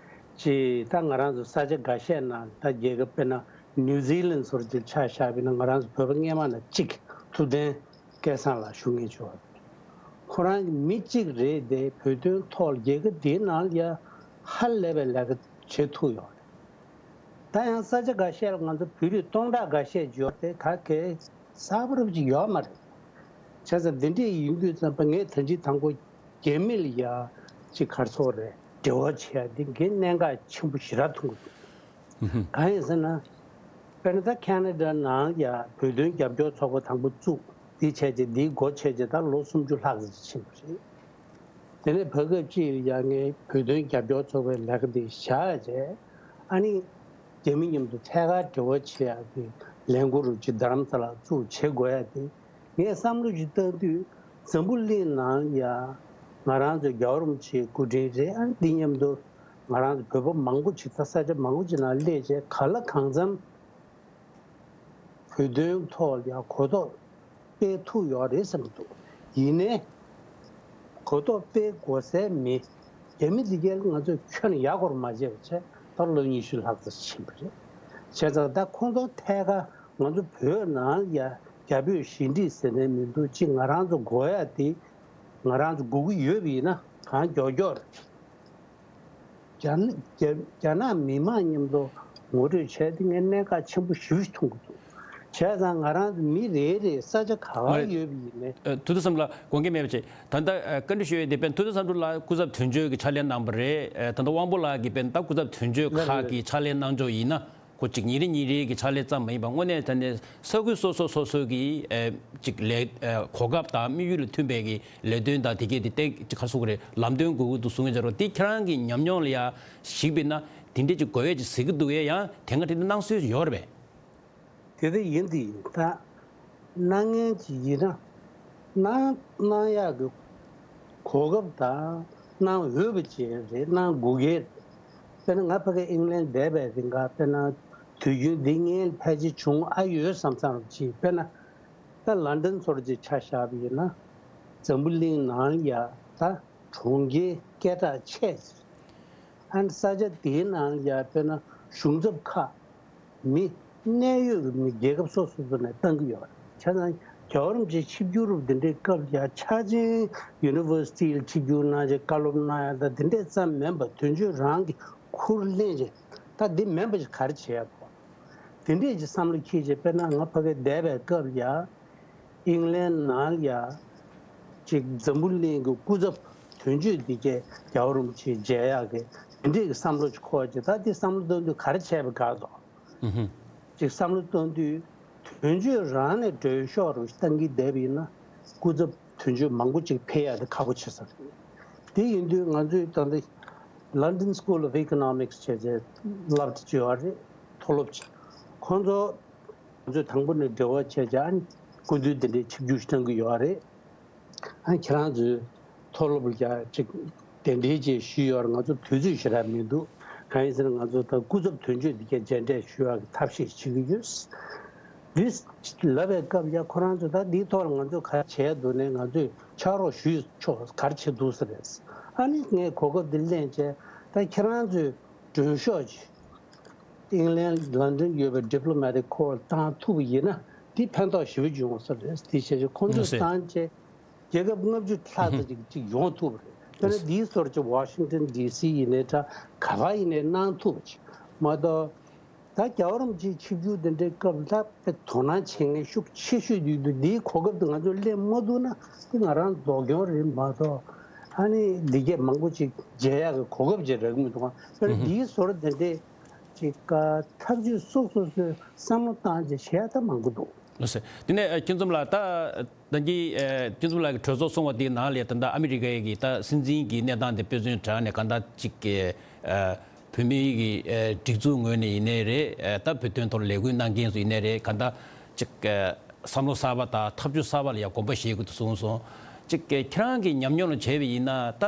ཅིག་ད་ང་རང་ཚོ་ས་ཆ་འགའ་ཤས་ནང་ད་རྒྱལ་ཁབ་དཔེར་ན་ནིའུ་ཛི་ལན་སོར་ཅིག་ཆ་བཞག་པ་ཡིན་ན། ང་རང་ཚོ་བོད་པ་སྔས་མ་ན་གཅིག་ཐུབ་བསྟན་སྐལ་བཟང་ལགས་བཞུགས་མཁན་ཅིག་ཡོད། ཁོ་རང་གི་མི་གཅིག་རེད་དེ་བོད་དོན་ཐོག་རྒྱལ་ཁབ་འདིའི་ནང་ལ་ཡ་ཧ་ལས་པའི་ལས་ཀ་བྱེད་ཐུབ་ཡོད་རེད། ད་ཡང་ས་ཆ་འགའ་ཤས་ལ་ང་ཚོ་བོད་རིགས་སྟོང་ཕྲག་འགའ་ཤས་ཡོད་དེ་ག་གེ་གསར་པ་རབ་ཅིག་ཡོད་མ་རེད། བྱས་ཙང་འདི་འདྲས་ཡིན་དུས་ཙམ་པ་ངས་ད་ཅི་དང་པོ་རྒྱ་མི་ལ་ཡ་ཅིག་ག་རེ་ཟེར་དགོས་རེད། འབྲེལ་བ་བྱེད་ཡ་འདི་ངས་གནད་འགག་ཆེན་པོ་ཞེ་དྲག་མཐོང་གི་འདུག་གང་ཡིན་ཟེར་ན། དཔེར་ན་ད་ཁེ་ན་ཌ་ནང་ཡ་བོད་དོན་རྒྱབ་སྐྱོར་ཚོགས་པ་དང་པོ་བཙུགས། འདི་བྱས་རྗེས་འདིའི་སྒོ་ཕྱེ་རྗེས་ད་ལོ་སུམ་ཅུ་ལྷག་ཙམ་ཕྱིན་པ་རེད། དེ་ནས་བར་སྐབས་ཅིག་ལ་ཡ་ངས་བོད་དོན་རྒྱབ་སྐྱོར་ཚོགས་པའི་ལས་ཀ་འདི་བཞག་རྗེས། ཨ་ནི་རྒྱ་མི་མཉམ་དུ་ཐད་ཀར་འབྲེལ་བ་བྱེད་ཡག་གི་ལས་འགུལ་རུ་ཅིག་རྡ་རམ་ས་ལ་བཙུགས་བྱེད་དགོས་ཡ་དེ། ངས་བསམ་བློ་ཞིག་བཏང་དུས། འཛམ་བུ་གླིང་ནང་ཡ་ང་རང་ཚོ་རྒྱལ་བ་རིན་པོ་ཆེའི་སྐུ་དྲིན་རེད། ཨ་ནི་འདི་མཉམ་དུ་ང་རང་ཚོ་བོད་པ་མང་པོ་ཅིག་ད་ས་ཆ་མང་པོ་ཅིག་ནང་སླེབས་བྱས་གང་ལ་གང་འཚམ་བོད་དོན་ཐོག་ལ་ཡ་གོ་རྟོགས་སྤེལ་ཐུབ་ཡོད་རེད་བསམ་གྱི་འདུག་ཡིན་ནའི་གོ་རྟོགས་སྤེལ་དགོས་སའི་མི་རྒྱ་མི་འདི་གས་ལ་ང་ཚོས་ཁྱོན་ནས་ཡ་སྐོར་མ་བྱས་པ་བྱས་ད་ལོ་ཉི་ཤུ་ལྷག་ཙམ་ཕྱིན་པ་རེད། བྱས་ཙང་ད་ཁོང་ཚོ་ཐད་ཀར་ང་ཚོ་བོད་ནང་ཡ་རྒྱ་བོད་ཞི་འགྲིག་ཟེར་ནས་མི་འདུག་ཅིག་ང་རང་ཚོ་དགོས་ཡ་དེ་ང་རང་ཚོ་དགོས་ཀྱི་ཡོད་པ་ཡིན་ན་གང་མགྱོགས་མགྱོགས་རེད། རྒྱ་ནག་རྒྱ་རྒྱ་ནག་མི་མང་མཉམ་དུ་ངོ་སྤྲོད་བྱས་ཏེ་ངས་གནད་འགག་ཆེན་པོ་ཞེ་པོ་ཞིག་མཐོང་གི་འདུག་བྱས་ཙང་ང་རང་ཚོ་མི་རེ་རེ་ས་ཆ་ག་པར་ཡོད་པ་ཡིན་ནའི། ཨ། ཐུབ་བསྟན་བསམ་གྲུབ་ལགས་དགོངས་འགལ་མེད་པ་བྱས། ད་ལྟ་ཨ། བཀའ་འདྲི་ཞུ་ཡས་དེ་དཔེར་ན་ཐུབ་བསྟན་བསམ་གྲུབ་ལགས་སྐུ་ཚབ་དོན་གཅོད་ཀྱི་ཕྱག་ལས་གནང་བ་རེད། ཨ། ད་ལྟ་དབང་པོ་ལགས་ཀྱིས་དཔེར་ན་ད་སྐུ་ཚབ་དོན་གཅོད་ཁག་གི་ཕྱག་ལས་གནང་ཕྱོགས་ཡིན་ན། ཁོ་གཅིག་ཉིན་རེ་ཉིན་རེ་གི་ཕྱག་ལས་ཙམ་མ་ཡིན་པར་དངོས་གནས་ད་ནས་ས་ཁུལ་སོ་སོ་སོ་སོའི་གི་ཨེ། གཅིག་ལས་ཨེ། གོ་སྐབས་དང་དམིགས་ཡུལ་ལ་མཐུན་པའི་གི་ལས་དོན་དང་དེ་གས་དེ་ཏན་ཅིག་ག་རེ་ཟེར་དགོས་རེད། ལམ་སྟོན་དགོས་ཀྱི་འདུག་གསུང་མཁན་ཅིག་ཡོད་རེད། དེ་ཁྱེད་རང་གི་ཉམས་མྱོང་ལ་ཡ་གཞིགས་པ་ཡིན་ན་དེ་འདྲས་ཅིག་དགོས་ཡས་ཅིག་གཟིགས་ཀྱི་འདུག་གས། ཡང་དེ་སྔ་དེ་འདྲ་གནང་སྲོལ་ཡོད་རེད་པས། དེ་ལྟ་ཡིན་དེ་ཡིན། ད་གནང་མཁན་ཅིག་ཡིན་ན་གནང་གནང་ཡག་གི་གོ་སྐབས་དང་གནང་འོས་པ་ཅིག་རེད། གནང་དགོས་ཀྱི་རེད། དཔེར་ན་ང་ཕ་གི་ཨིང་ལན་བསྡད་པའི་རིང་ག་དཔེར་ན་དུས་རྒྱུན་འདི་ངས་ཕལ་ཆེར་བྱུང་ཨ་ཡོད་བསམ་བསམ་ཅིག་དཔེར་ན་ད་ལན་ཌན་ཚོར་ཅིག་ཆ་བཞག་པ་ཡིན་ན་འཛམ་བུ་གླིང་ནང་ཡ་ད་གྲོང་ཁྱེར་སྐད་གྲགས་ཆེ་ཅིག་ཨ་ནི་ས་ཆ་དེའི་ནང་ཡ་དཔེར་ན་གཞུང་ཚབ་ཁག་མི་གནད་ཡོད་ཀྱི་མི་རྒྱལ་ཁབ་སོ་སོ་སོ་ནས་བཏང་གི་ཡོད་རེད། བྱས་ཙང་རྒྱལ་བ་རིན་པོ་ཆེ་ཆིབས་བསྒྱུར་རུ་འདི་འདྲའི་སྐབས་ལ་ཡ་ཆ་ཆེན་ཡུ་ནི་ཝར་སི་ཊི་ལ་ཆིབས་བསྒྱུར་གནང་བྱས་བཀའ་སློབ་གནང་ཡ་ད་འདི་འདྲས་ཙམ་མིན་པར་དོན་གཅོད་རང་གི་ཁུར་ལེན་བྱས་ད་འདི་མིན་པ་ཞིག་ག་རེ་བྱེད་ཡ་དགོས། དེ་འདྲས་ཀྱི་བསམ་བློ་འཁྱེར་བྱས་དཔེར་ན་ང་ཕ་གི་བསྡད་པའི་སྐབས་ལ་ཡ། ཨིང་ལན་ནང་ཡ། ཅིག་འཛམ་བུ་གླིང་གི་སྐུ་ཚབ་དོན་གཅོད་འདི་གས་རྒྱལ་བ་རིན་པོ་ཆེ་མཇལ་ཡག་གི་དེ་འདྲས་ཀྱི་བསམ་བློ་ཅིག་འཁོར་ཅིག་ད་དེ་བསམ་བློ་གཏོང་དུས་ག་རེ་བྱས་པ་དགའ་འདུག་ཅིག་བསམ་བློ་གཏོང་དུས་དོན་གཅོད་རང་ནས་མགྲོན་ཤོག་རུ་བཏང་གི་བསྡད་པ་ཡིན་ན་སྐུ་ཚབ་དོན་གཅོད་མང་པོ་ཅིག་ཕེབས་ཡག་དེ་ཁག་པོ་ཆགས་ས་རེད། དེ་ཡིན་དུས་ང་ཚོས་ད་ལྟ་London School of Economics བྱས་རྗེས་བསླབ་བྱ་ཅིག་ཡོད་རེད། མཐོ་སློབ་ཅིག་ཁོང་ཚོ། ང་ཚོས་དང་པོ་ནས་འབྲེལ་བ་བྱས་བྱས་ཨ་ནི་སྐུ་མདུན་དེ་འདྲའི་ཆིབས་བསྒྱུར་གནང་གི་ཡོད་རེད། ཨ་ནི་ཁྱེད་རང་ཚོའི་མཐོ་སློབ་ལ་ཡ་ཅིག་གདན་འདྲེན་བཅས་ཞུས་ཡོད་རེད། ང་ཚོ་དུས་ཚོད་ཞེ་དྲག་མི་འདུག་གང་ཡིན་ཟེར་ན་ང་ཚོ་ད་སྐུ་ཚབ་དོན་གཅོད་འདི་གས་མཇལ་འཕྲད་ཞུ་ཡག་གི་ཐབས་ཤེས་བྱེད་ཀྱི་ཡོད། འདི་ལབ་པའི་སྐབས་ཡ་ཁོ་རང་ཚོ་ད་འདིའི་ཐོག་ལ་ང་ཚོས་ག་རེ་བྱས་འདུག་ནས་ང་ཚོས་ཕྱག་རོགས་ཞུས་ཆོག་ག་རེ་བྱེད་འདུག་ཟེར་རེད། ཨ་ནི་ངས་གོ་སྐབས་འདི་ལེན་བྱས་ད་ཁྱེད་རང་ཚོས་མགྲོན་ཤོག་ཅིག་ཨིང་ལན་ལན་ཌན་ཡོད་པའི་ཌི་པི་ལོ་མེ་ཊིག་ཁོར་བཏང་ཐུབ་པ་ཡིན་ན་དེ་ཕན་ཐོགས་ཞེ་པོ་ཅིག་ཡོང་ས་རེད། དེ་བྱས་ཙང་ཁོང་ཚོས་བཏང་བྱས་རྒྱལ་ཁབ་ལྔ་བཅུ་ལྷག་ཙམ་ཅིག་ཅིག་ཡོང་ཐུབ་པ་རེད། དཔེར་ན་དེའི་སོར་ཅིག་ཝ་ཤིང་ཊོན་ཌི་སི་ཡིན་ནའི་འདྲ་ག་པར་ཡིན་ནའི་གནང་ཐུབ་པ་ཅིག་མ་གཏོགས་ད་རྒྱལ་བ་རིན་པོ་ཆེའི་ཆིབས་བསྒྱུར་དེ་འདྲའི་སྐབས་ལ་དཔེ་དོ་སྣང་བྱེད་མཁན་ཤུགས་ཆེ་ཤོས་ཡོད་དུས་འདིའི་གོ་སྐབས་དེ་ང་ཚོས་ལེན་མ་ཐུབ་ན་དེ་ང་རང་སྡུག་གྱོང་རེད་མ་གཏོགས་ ཨ་ནི་འདི་གས་མང་པོ་ཅིག་མཇལ་ཡག་གི་གོ་སྐབས་ཅིག་རག་གི་མི་འདུག་ག་ཨ་ནི་ཨུ་ཧུ། འདིའི་ཟུར་དེ་འདྲས་ཅིག་ཨ་ཐབས་ཇུས་སོ་སོ་སོས་བསམ་བློ་བཏང་ཅིག་བྱེད་ཡག་ད་མང་པོ་འདུག་ལགས་སོ། དེ་ནས་ཨ་ཁྱོད་ཚོ་ལ་ད་ད་གིན་ཨ་ཁྱོད་ཚོ་ལ་གི་གྲོས་ཚོགས་སོང་བ་དེའི་ནང་ལ་ད་ལྟ་ཨ་མི་རི་ཀའི་གི་ད་སྲིད་འཛིན་གྱི་གནས་སྟངས་དེ་དཔེ་མཚོན་དྲངས་ནས་གང་ལྟར་ཅིག་གི་ཨ་བོད་མིའི་གི་ཨ་སྒྲིག་འཛུགས་ངོས་ནས་ཡིན་ནའི་རེད། ཨ་ད་བོད་དོན་ཐོག་ལས་འགུལ་གནང་མཁན་ཚོ་ཡིན་ནའི་རེད། གང་ལྟར་ཅིག་ཨ་བསམ་བློ་གསར་པ་དང་ཐབས་ཇུས་གསར་པ་ལ་ཡང་དགོངས་པ་བཞེས་དགོས་འདུག་གསུངས་སོང་། ཅིག་ཨ་ཁྱེད་རང་གི་ཉམས་མྱོང་ལ་བྱས་པ་ཡིན་ན་ད་ད་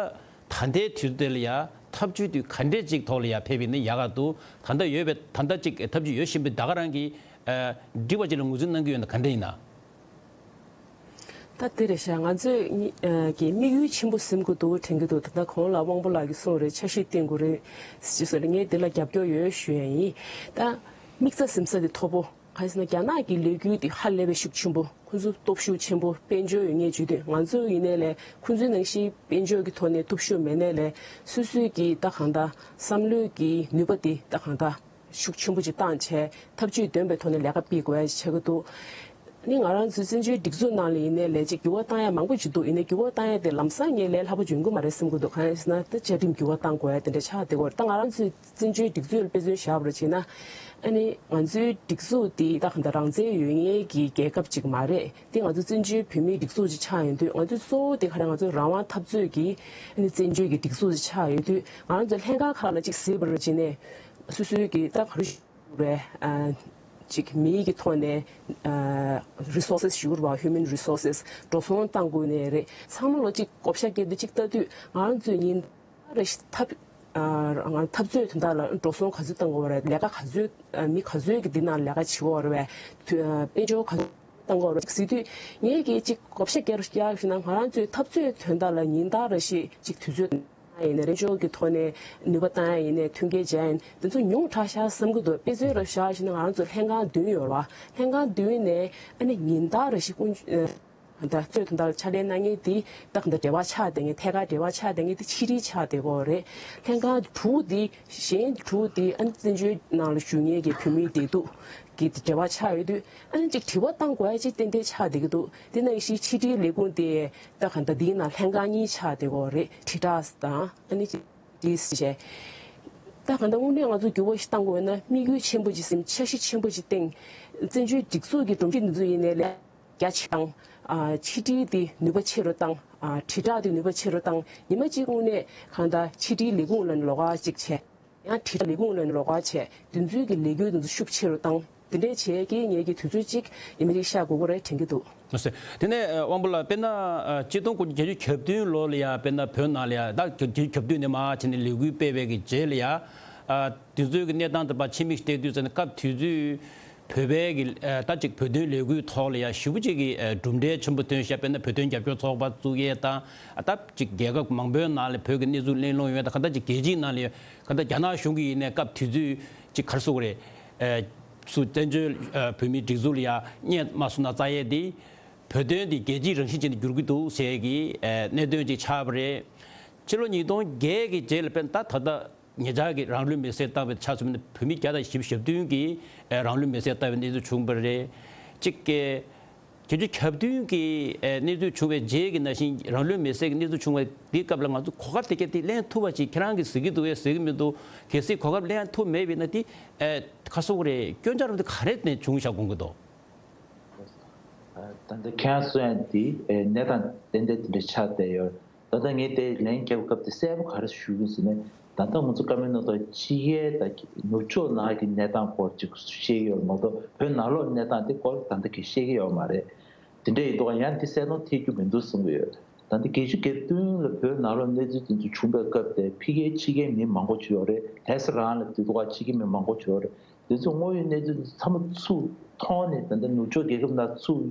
ལྟའི་དུས་ཚོད་དེ་ལ་ཡང་ཐབས་ཇུས་དེ་ག་འདྲས་ཅིག་ཐོག་ལ་ཡང་ཕེབས་པ་ཡིན་ན་ཡག་ག་འདུག་ད་ལྟ་ཡོད་པའི་ད་ལྟ་ཅིག་ཐབས་ཇུས་ཡོད་བཞིན་པའི་ད་ག་རང་གི་ཨ་སྒྲིག་པ་ཅིག་ལ་ངོས་འཛིན་གནང་གི་ཡོད་ན་ག་འདྲས་ཡིན་ན། ད་དེ་རེད་ཤག་ང་ཚོས་ཉི་ཨ་གི་དམིགས་ཡུལ་ཆེན་པོ་སེམས་ཀྱི་འདུག་དྲན་གྱི་འདུག་ད་ལྟ་གོང་ལ་དབང་པོ་ལགས་ཀྱིས་གསུངས་རེད། འཆར་གཞི་བཏིང་དགོས་རེད་ཅེས་ཟེར་ནས་ངས་དེ་ལ་རྒྱབ་སྐྱོར་ཡོད་ཞུ་ཡ་ཡིན། ད་དམིགས་རྩ་ཟིན་ས་དེ་མཐོ་པོ། གང་ཡིན་ཟེར་ན་རྒྱ་ནག་གི་ལས་འགུལ་དེ་ཧ་ལས་པའི་ཤུགས་ཆེན་པོ། ཁོང་ཚོ་སྟོབས་ཤུགས་ཆེན་པོ་དཔལ་འབྱོར་ཡོད་ངེས་བརྗོད་དུས་ང་ཚོ་ཡིན་ནའི་ལས་ཁོང་ཚོའི་ནང་བཞིན་དཔལ་འབྱོར་གྱི་ཐོག་ནས་སྟོབས་ཤུགས་མེད་ནའི་ལས་སོ་སོའི་གི་ད་གང་ལྟར་བསམ་བློའི་གི་ནུས་པ་དེ་ད་གང་ལྟར་ཤུགས་ཆེན་པོ་ཅིག་བཏང་བྱས་ཐབས་ཇུས་འདོན་པའི་ཐོག་ནས་ལས་ཀ་སྤེལ་དགོས་ཡ་ཆགས་ཀྱི་འདུག་ནི་ང་རང་ཚོའི་བཙན་བྱོལ་སྒྲིག་འཛུགས་ནང་ལ་ཡིན་ནའི་ལས་ཅིག་འགྱུར་བ་བཏང་ཡ་མང་པོ་ཅིག་འདུག་ཡིན་ནའི་འགྱུར་བ་བཏང་ཡ་དེ་ལམ་སང་ངས་ལས་སླ་པོ་འཇོན་གི་མ་རེད་བསམ་གི་འདུག་གང་ཡིན་ཟེར་ན་ད་བཅའ་ཁྲིམས་འགྱུར་བ་བཏང་དགོས་ཡ་དེ་འདྲ་ཆགས་བསྡད་ཀྱི་ཡོད་རེད། ད་ང་རང་ཚོའི་བཙན་བྱོལ་སྒྲིག་འཛུགས་ལ་དཔེ་མཚོན་བཞག་པ་རེད་བྱས་ན། ཨ་ནི་ང་ཚོའི་སྒྲིག་འཛུགས་འདི་ད་གང་ལྟར་རང་བཙན་ཡོད་མཁན་གྱི་རྒྱལ་ཁབ་ཅིག་མ་རེད། དེ་ང་ཚོ་བཙན་བྱོལ་བོད་མིའི་སྒྲིག་འཛུགས་ཅིག་ཆགས་ཡོང་དུས་ང་ཚོའི་གཙོ་བོ་དེ་ག་རེ་ང་ཚོའི་རང་དབང་འཐབ་རྩོད་ཀྱི་ཨ་ནི་བཙན་བྱོལ་གྱི་སྒྲིག་འཛུགས་ཅིག་ཆགས་ཡོང་དུས་ང་རང་ཚོ་ལྷན་ཁང་ཁག་ལ་ཅིག་གཟིགས་པ་རེད་བྱས་ནས་སོ་སོའི་གི་ད་ག་རེ་ཞུ་དགོས་རེད། ཨ་ཅིག་མིའི་གི་ཐོག་ནས་ཨ་resources ཞུ་དགོས་རེད་བ། human resources འགྲོ་སོང་བཏང་དགོས་ནའི་རེད། ཚང་མ་ལ་ཅིག་བགོ་བཤའ་བརྒྱབ་དུས་ཅིག་ལྟ་དུས་ང་རང་ཚོའི་ཉིན་རེ་ཞིག་འཐབ་ཨ་ང་འཐབ་རྩོད་དོན་དག་ལ་འགྲོ་སོང་ག་ཚོད་བཏང་དགོས་རེད། ལས་ཀ་ག་ཚོད་ཨ་མི་ག་ཚོད་ཀྱི་འདི་ནང་ལས་ཀ་བྱེད་དགོས་རེད་བས། དུ་ཨ་དཔལ་འབྱོར་ག་ཚོད་བཏང་དགོས་རེད་ཟེར་དུས་ངས་ཀྱིས་ཅིག་བགོ་བཤའ་རྒྱག་རྒྱག་ཞུ་ན་ང་རང་ཚོའི་འཐབ་རྩོད་དོན་དག་ལ་ཉིན་ལྟར་རེ་ཞིག་ཅིག་དུས་ཚོད་བཏང་ཡ་ཡིན་ན་དཔལ་འབྱོར་གྱི་ཐོག་ནས་ནུས་པ་བཏང་ཡ་ཡིན་ནའི་མཐུན་རྐྱེན་སྦྱར་ཡིན་དེ་ཚོ་ཉུང་དྲགས་ཤག་བསམ་གྱི་འདུག་དཔེ་མཚོན་རེ་བཞག་ཞུ་ན་ང་རང་ཚོ་ལྷན་ཁང་བདུན་ཡོད་རེད་བ། ལྷན་ཁང་བདུན་ནས་ཨ་ནི་ཉིན་ལྟར་རེ་ཞིག་དཔུང་ཨ། ད་རྩོད་དོན་དག་ལ་ཕྱག་ལས་གནང་མཁན་དེ་ད་ག་འདྲ་འབྲེལ་བ་ཆགས་བསྡད་མཁན་ཐད་ཀར་འབྲེལ་བ་ཆགས་བསྡད་མཁན་དེ་ཕྱི་དྲིལ་ཆགས་བསྡད་ཀྱི་ཡོད་རེད། ལྷན་ཁང་དྲུག་དེ་གཞན་དྲུག་དེ་ཨ་ནི་བཙན་བྱོལ་ནང་ལ་བཞུགས་མཁན་གྱི་བོད་མིའི་བདེ་སྡུག་གི་འབྲེལ་བ་ཆགས་ཡོད་དུས་ཨ་ནི་ཅིག་དྲི་བ་བཏང་དགོས་ཡ་ཅིག་ཏན་ཏན་ཆགས་བསྡད་ཀྱི་འདུག་དེ་ནང་བཞིན་ཕྱི་དྲིལ་ལས་ཁུངས་དེ་ད་ག་འདྲ་འདིའི་ནང་ལྷན་ཁང་གཉིས་ཆགས་བསྡད་ཀྱི་ཡོད་རེད། དྲིལ་བསྒྲགས་དང་ཨ་ནི་ཅིག་དེ་བྱས། ད་གང་ལྟར་དངོས་གནས་ང་ཚོ་འགྱུར་བ་ཞིག་གཏང་དགོས་ན་དམིགས་ཡུལ་ཆེན་པོ་ཅིག་བསམ་འཆར་གཞི་ཆེན་པོ་ཅིག་བཏིང་། བཙན་བྱོལ་སྒྲིག་འཛུགས་ཀྱི་སྒྲོམ་གཞི་འདི་ཚོ་ཡིན་ནའི་ལས་རྒྱ་ཆེ་བཏང་། ཨ་ཕྱི་དྲིལ་འདི་ནུས་པ་ཆེ་རུ་བཏང་། ཨ་དྲིལ་བསྒྲགས་འདི་ནུས་པ་ཆེ་རུ་བཏང་། ཉི་མ་གཅིག་དངོས་གནས་གང་ལྟར་ཕྱི་དྲིལ་ལས་ཁུངས་ལ་ལོགས་ཀ་ཅིག་བྱས། ཡང་དྲིལ་བསྒྲགས་ལས་ཁུངས་ལ་ལོགས་ཀ་ཅིག་བྱས། དེ་ཚོའི་གི་ལས་འགུལ་དེ་ཚོ་ཤུགས་ཆེ་རུ་བཏང་། དེ་འདྲས་བྱས་ཀྱི་ངེད་ཀྱི་དུས་ཚོད་ཅིག་ཡིན་མི་རིགས་ཤ་དགོས་ཀྱི་རེད་དྲན་གྱི་འདུག་ལགས་སོ། དེ་ནས་ཨ་དབང་པོ་ལགས་དཔེར་ན་ཨ་ཆིག་སྟོང་དགུ་བརྒྱ་བརྒྱད་ཅུ་གྱ་བདུན་ལོ་ལ་ཡང་དཔེར་ན་བོད་ནང་ལ་ཡང་ད་བརྒྱད་ཅུ་གྱ་བདུན་ནས་མར་བྱས་ནས་ལས་འགུལ་སྤེལ་བའི་གི་རྗེས་ལ་ཡང་ཨ་དུས་ཚོད་ཀྱི་གནས་སྟངས་དེ་ཕར་ཕྱི་མིག་བལྟས་དུས་ཙམ་ནས་སྐབས་དུས་ཚོད་བོད་པའི་གི་ཨ་ད་ཅིག་བོད་དོན་ལས་འགུལ་ཐོག་ལ་ཡང་ཞེ་པོ་ཅིག་གི་ཨ་གྲུབ་འབྲས་ཆེན་པོ་ཐོན་ཤག་དཔེར་ན་བོད་དོན་རྒྱབ་སྐྱོར་ཚོགས་པ་བཙུགས་ཡས་དང་ཨ་ད་ཅིག་རྒྱལ་ཁབ་མང་པོའི་ནང་ལ་བོད་ཀྱི་གནས་ཚུལ་གླེང་སློང་ཡོད་དང་གང་ལྟར་ཅིག་རྒྱལ་སྤྱིའི་ནང་ལ་ཡང་གང་ལྟར་རྒྱ་ནག་གཞུང་གིས་ཡིན་ནའི་སྐབས་དུས་ཚོད་ཅིག་ག་རེ་ཟེར་དགོས་རེད། ཨ་སུ་བཙན་བྱོལ་ཨ་བོད་མིའི་སྒྲིག་འཛུགས་ལ་ཡང་བརྙས་མ་སོང་ན་རྩ་ཡས་དེ་བོད་དོན་དེ་རྒྱལ་སྤྱིའི་རང་བཞིན་ཅན་དུ་འགྱུར་གྱི་འདུག་ཟེར་གྱི་ཨ་གནད་དོན་ཅིག་ཆགས་པ་རེད། ཕྱི་ལོ་ཉིས་སྟོང་བརྒྱད་ཀྱི་རྗེས་ལ་དཔེར་ན་ད་ད་ལྟ་ཉེ་ཆར་གྱི་རང་ལུས་མེར་སྲེག་བཏང་བའི་ཆ་མཚོན་ན་བོད་མི་བརྒྱ་དང་བཞི་བཅུ་ཞེ་བདུན་གྱིས་ཨ་རང་ལུས་མེར་སྲེག་བཏང་བའི་གནས་ཚུལ་བྱུང་བ་རེད། གཅིག་གི་བརྒྱད་ཅུ་གྱ་བདུན་གྱི་ཨ་གནས་ཚུལ་བྱུང་བའི་རྗེས་ཀྱི་ནང་བཞིན་རང་ལུས་མེར་སྲེག་གི་གནས་ཚུལ་བྱུང་བའི་དེའི་སྐབས་ལ་ང་ཚོ་གོ་སྐབས་དེ་ག་དེ་ལེན་ཐུབ་པ་ཅིག་ཁྱེད་རང་གིས་གཟིགས་ཀྱི་འདུག་གས་གཟིགས་ཀྱི་མི་འདུག་གལ་སྲིད་གོ་སྐབས་ལེན་ཐུབ་མེད་པ་ཡིན་ན་དེ་ཨ་ག་རེ་ཟེར་དགོས་རེད། སྐྱོན་ཆ་རུ་དེ་ག་རེ་ནས་བྱུང་བཞག་དགོངས་ཀྱི་འདུག་ད་ལྟ་ཁྱེད་རང་གསུང་ཡ་དེ་ཨ་གནས་སྟངས་ཏན་ཏན་དེ་འདྲ་ཆགས་བསྡད་ཡོད། ད་ལྟ་ངས་དེ་ལན་བརྒྱབ་སྐབས་དེ་གསལ་པོ་ག་རེ་ཞུ་གི་ཟེར་ན། ད་ལྟ་ང་ཚོ་བཀའ་མོལ་གནང་སྟངས་ཕྱི་རྒྱལ་དང་ནུབ་ཕྱོགས་ནང་གི་གནས་སྟངས་སྐོར་ཅིག་བཤད་ཀྱི་ཡོད་མ་གཏོགས་བོད་ནང་ལོགས་གནས་སྟངས་དེ་སྐོར་ད་ལྟ་གི་བཤད་ཀྱི་ཡོད་མ་རེད། དེ་འདྲ་ཡིན་དུས་ཡང་དེ་གསལ་སྟོན་ཐེབས་རྒྱུ་མི་འདུག་བསམ་གྱི་ཡོད། ད་ལྟ་བརྒྱད་ཅུ་གྱ་བདུན་ལ་བོད་ནང་ལོགས་གནས་ཚུལ་དེ་ཚོ་བྱུང་པའི་སྐབས་དེ་ཕ་གིའི་ཕྱི་རྒྱལ་མི་མང་པོ་ཅིག་ཡོད་རེད། ལྷ་ས་རང་ལ་དེ་འདུག་ག་ཕྱི་རྒྱལ་མི་མང་པོ་ཅིག་ཡོད་རེད། དེ་ཚོ་དངོས་ཡོད་གནས་ཚུལ་ཚང་མ་ཚུར་མཐོང་ནས་ད་ལྟ་ནུབ་ཕྱོགས་རྒྱལ་ཁབ་ནང་ཚུར་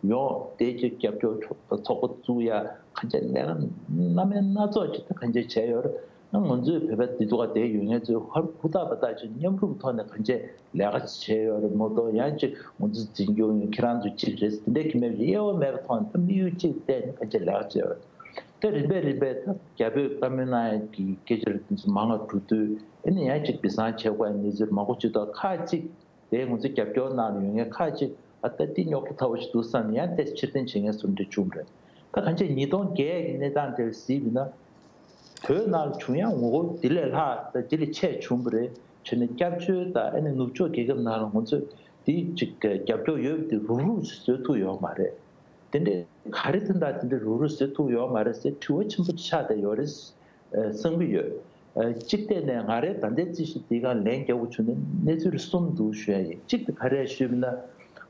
ཡོང་དེ་ཅིག་རྒྱབ་སྐྱོར་ཚོགས་པ་བཙུགས་ཡ་གང་ཅི་ལས་ཀ་སྣ་མིན་སྣ་ཚོགས་ཅིག་ད་གང་ཅི་བྱས་ཡོད་རེད། ང་ཚོའི་བོད་པ་འདི་ཚོ་ག་དེ་ཡོད་མཁན་ཚོས་ཧར་ཧུར་ཐག་པ་ཐག་ཅིག་མཉམ་རུབ་ཐོག་ནས་གང་ཅི་ལས་ཀ་བྱས་ཡོད་རེད་མ་གཏོགས་ཡང་ཅིག་ང་ཚོ་འཛིན་སྐྱོང་ཡོད་ཁྱེད་རང་ཚོ་གཅིག་རེད་དེ་འདྲའི་ཁྱིམ་མེད་དབྱེ་བ་མེད་པའི་ཐོག་ནས་ད་དམིགས་ཡུལ་གཅིག་བལྟས་ནས་གང་ཅི་ལས་ཀ་བྱས་ཡོད་རེད། ད་རིམ་པས་རིམ་པས་ད་རྒྱ་བོད་བཀའ་མོལ་གནང་ཡ་གི་སྐད་ཆ་རེ་དེ་ཚོ་མང་བ་འགྲོ་དུས་ཨེ་ནི་ཡང་ཅིག་སྦས་གསང་བྱེད་དགོས་ཡ་གནས་ཚུལ་མང་པོ་ཅིག་འདུག་ཁག་ཅིག་དེ་ང་ཚོ་རྒྱབ་སྐྱོར་གནང་ཡོད་མཁན་ཁག་ཅིག་ཨ་ད་འདི་རྙོག་དྲ་ཚ་བོ་ཞིག་འདུག་བསམ་ནས་ཡང་ཏོག་ཙམ་ཕྱིར་འཐེན་བྱེད་མཁན་སུ་འདྲ་བྱུང་རེད། ད་ གང་ཅི་ཉིས་སྟོང་བརྒྱད་ཀྱི་གནས་སྟངས་དེར་གཟིགས་པ་ཡིན་ན། བོད་ནང་ལ་བྱུང་ཡག་ངོ་རྒོལ་འདི་ལས་ལྷག་དང་འདི་ལས་ཆེ་བྱུང་བ་རེད། བྱས་ནས་སྐྱབས་བཅོལ་དང་ཨ་ནི་ནུབ་ཕྱོགས་རྒྱལ་ཁབ་ནང་ལ་ང་ཚོས་འདི་ཅིག་རྒྱབ་སྐྱོར་ཡོད་པ་དེ་རུག་རུག་བཟོ་ཐུབ་ཡོད་མ་རེད། དེ་འདྲས་ག་རེ་དོན་དག་དེ་འདྲས་རུག་རུག་བཟོ་ཐུབ་ཡོད་མ་རེད་ཟེར་དྲི་བ་ཆེན་པོ་ཆགས་བསྡད་ཡོད་རེད། ཨ་བསམ་གྱི་ཡོད། ཨ་གཅིག་བལྟས་ནས་ང་རའི་ད་ལྟའི་རྩིས་གཞི་འདི་ག་ལན་རྒྱག་དགོས་བྱུང་ན་གནས་ཚུལ་གསུམ་འདུག་ཞུ་ཡ་ཡིན། གཅིག་དེ་ག་རེ་ཞུས་པ་ན།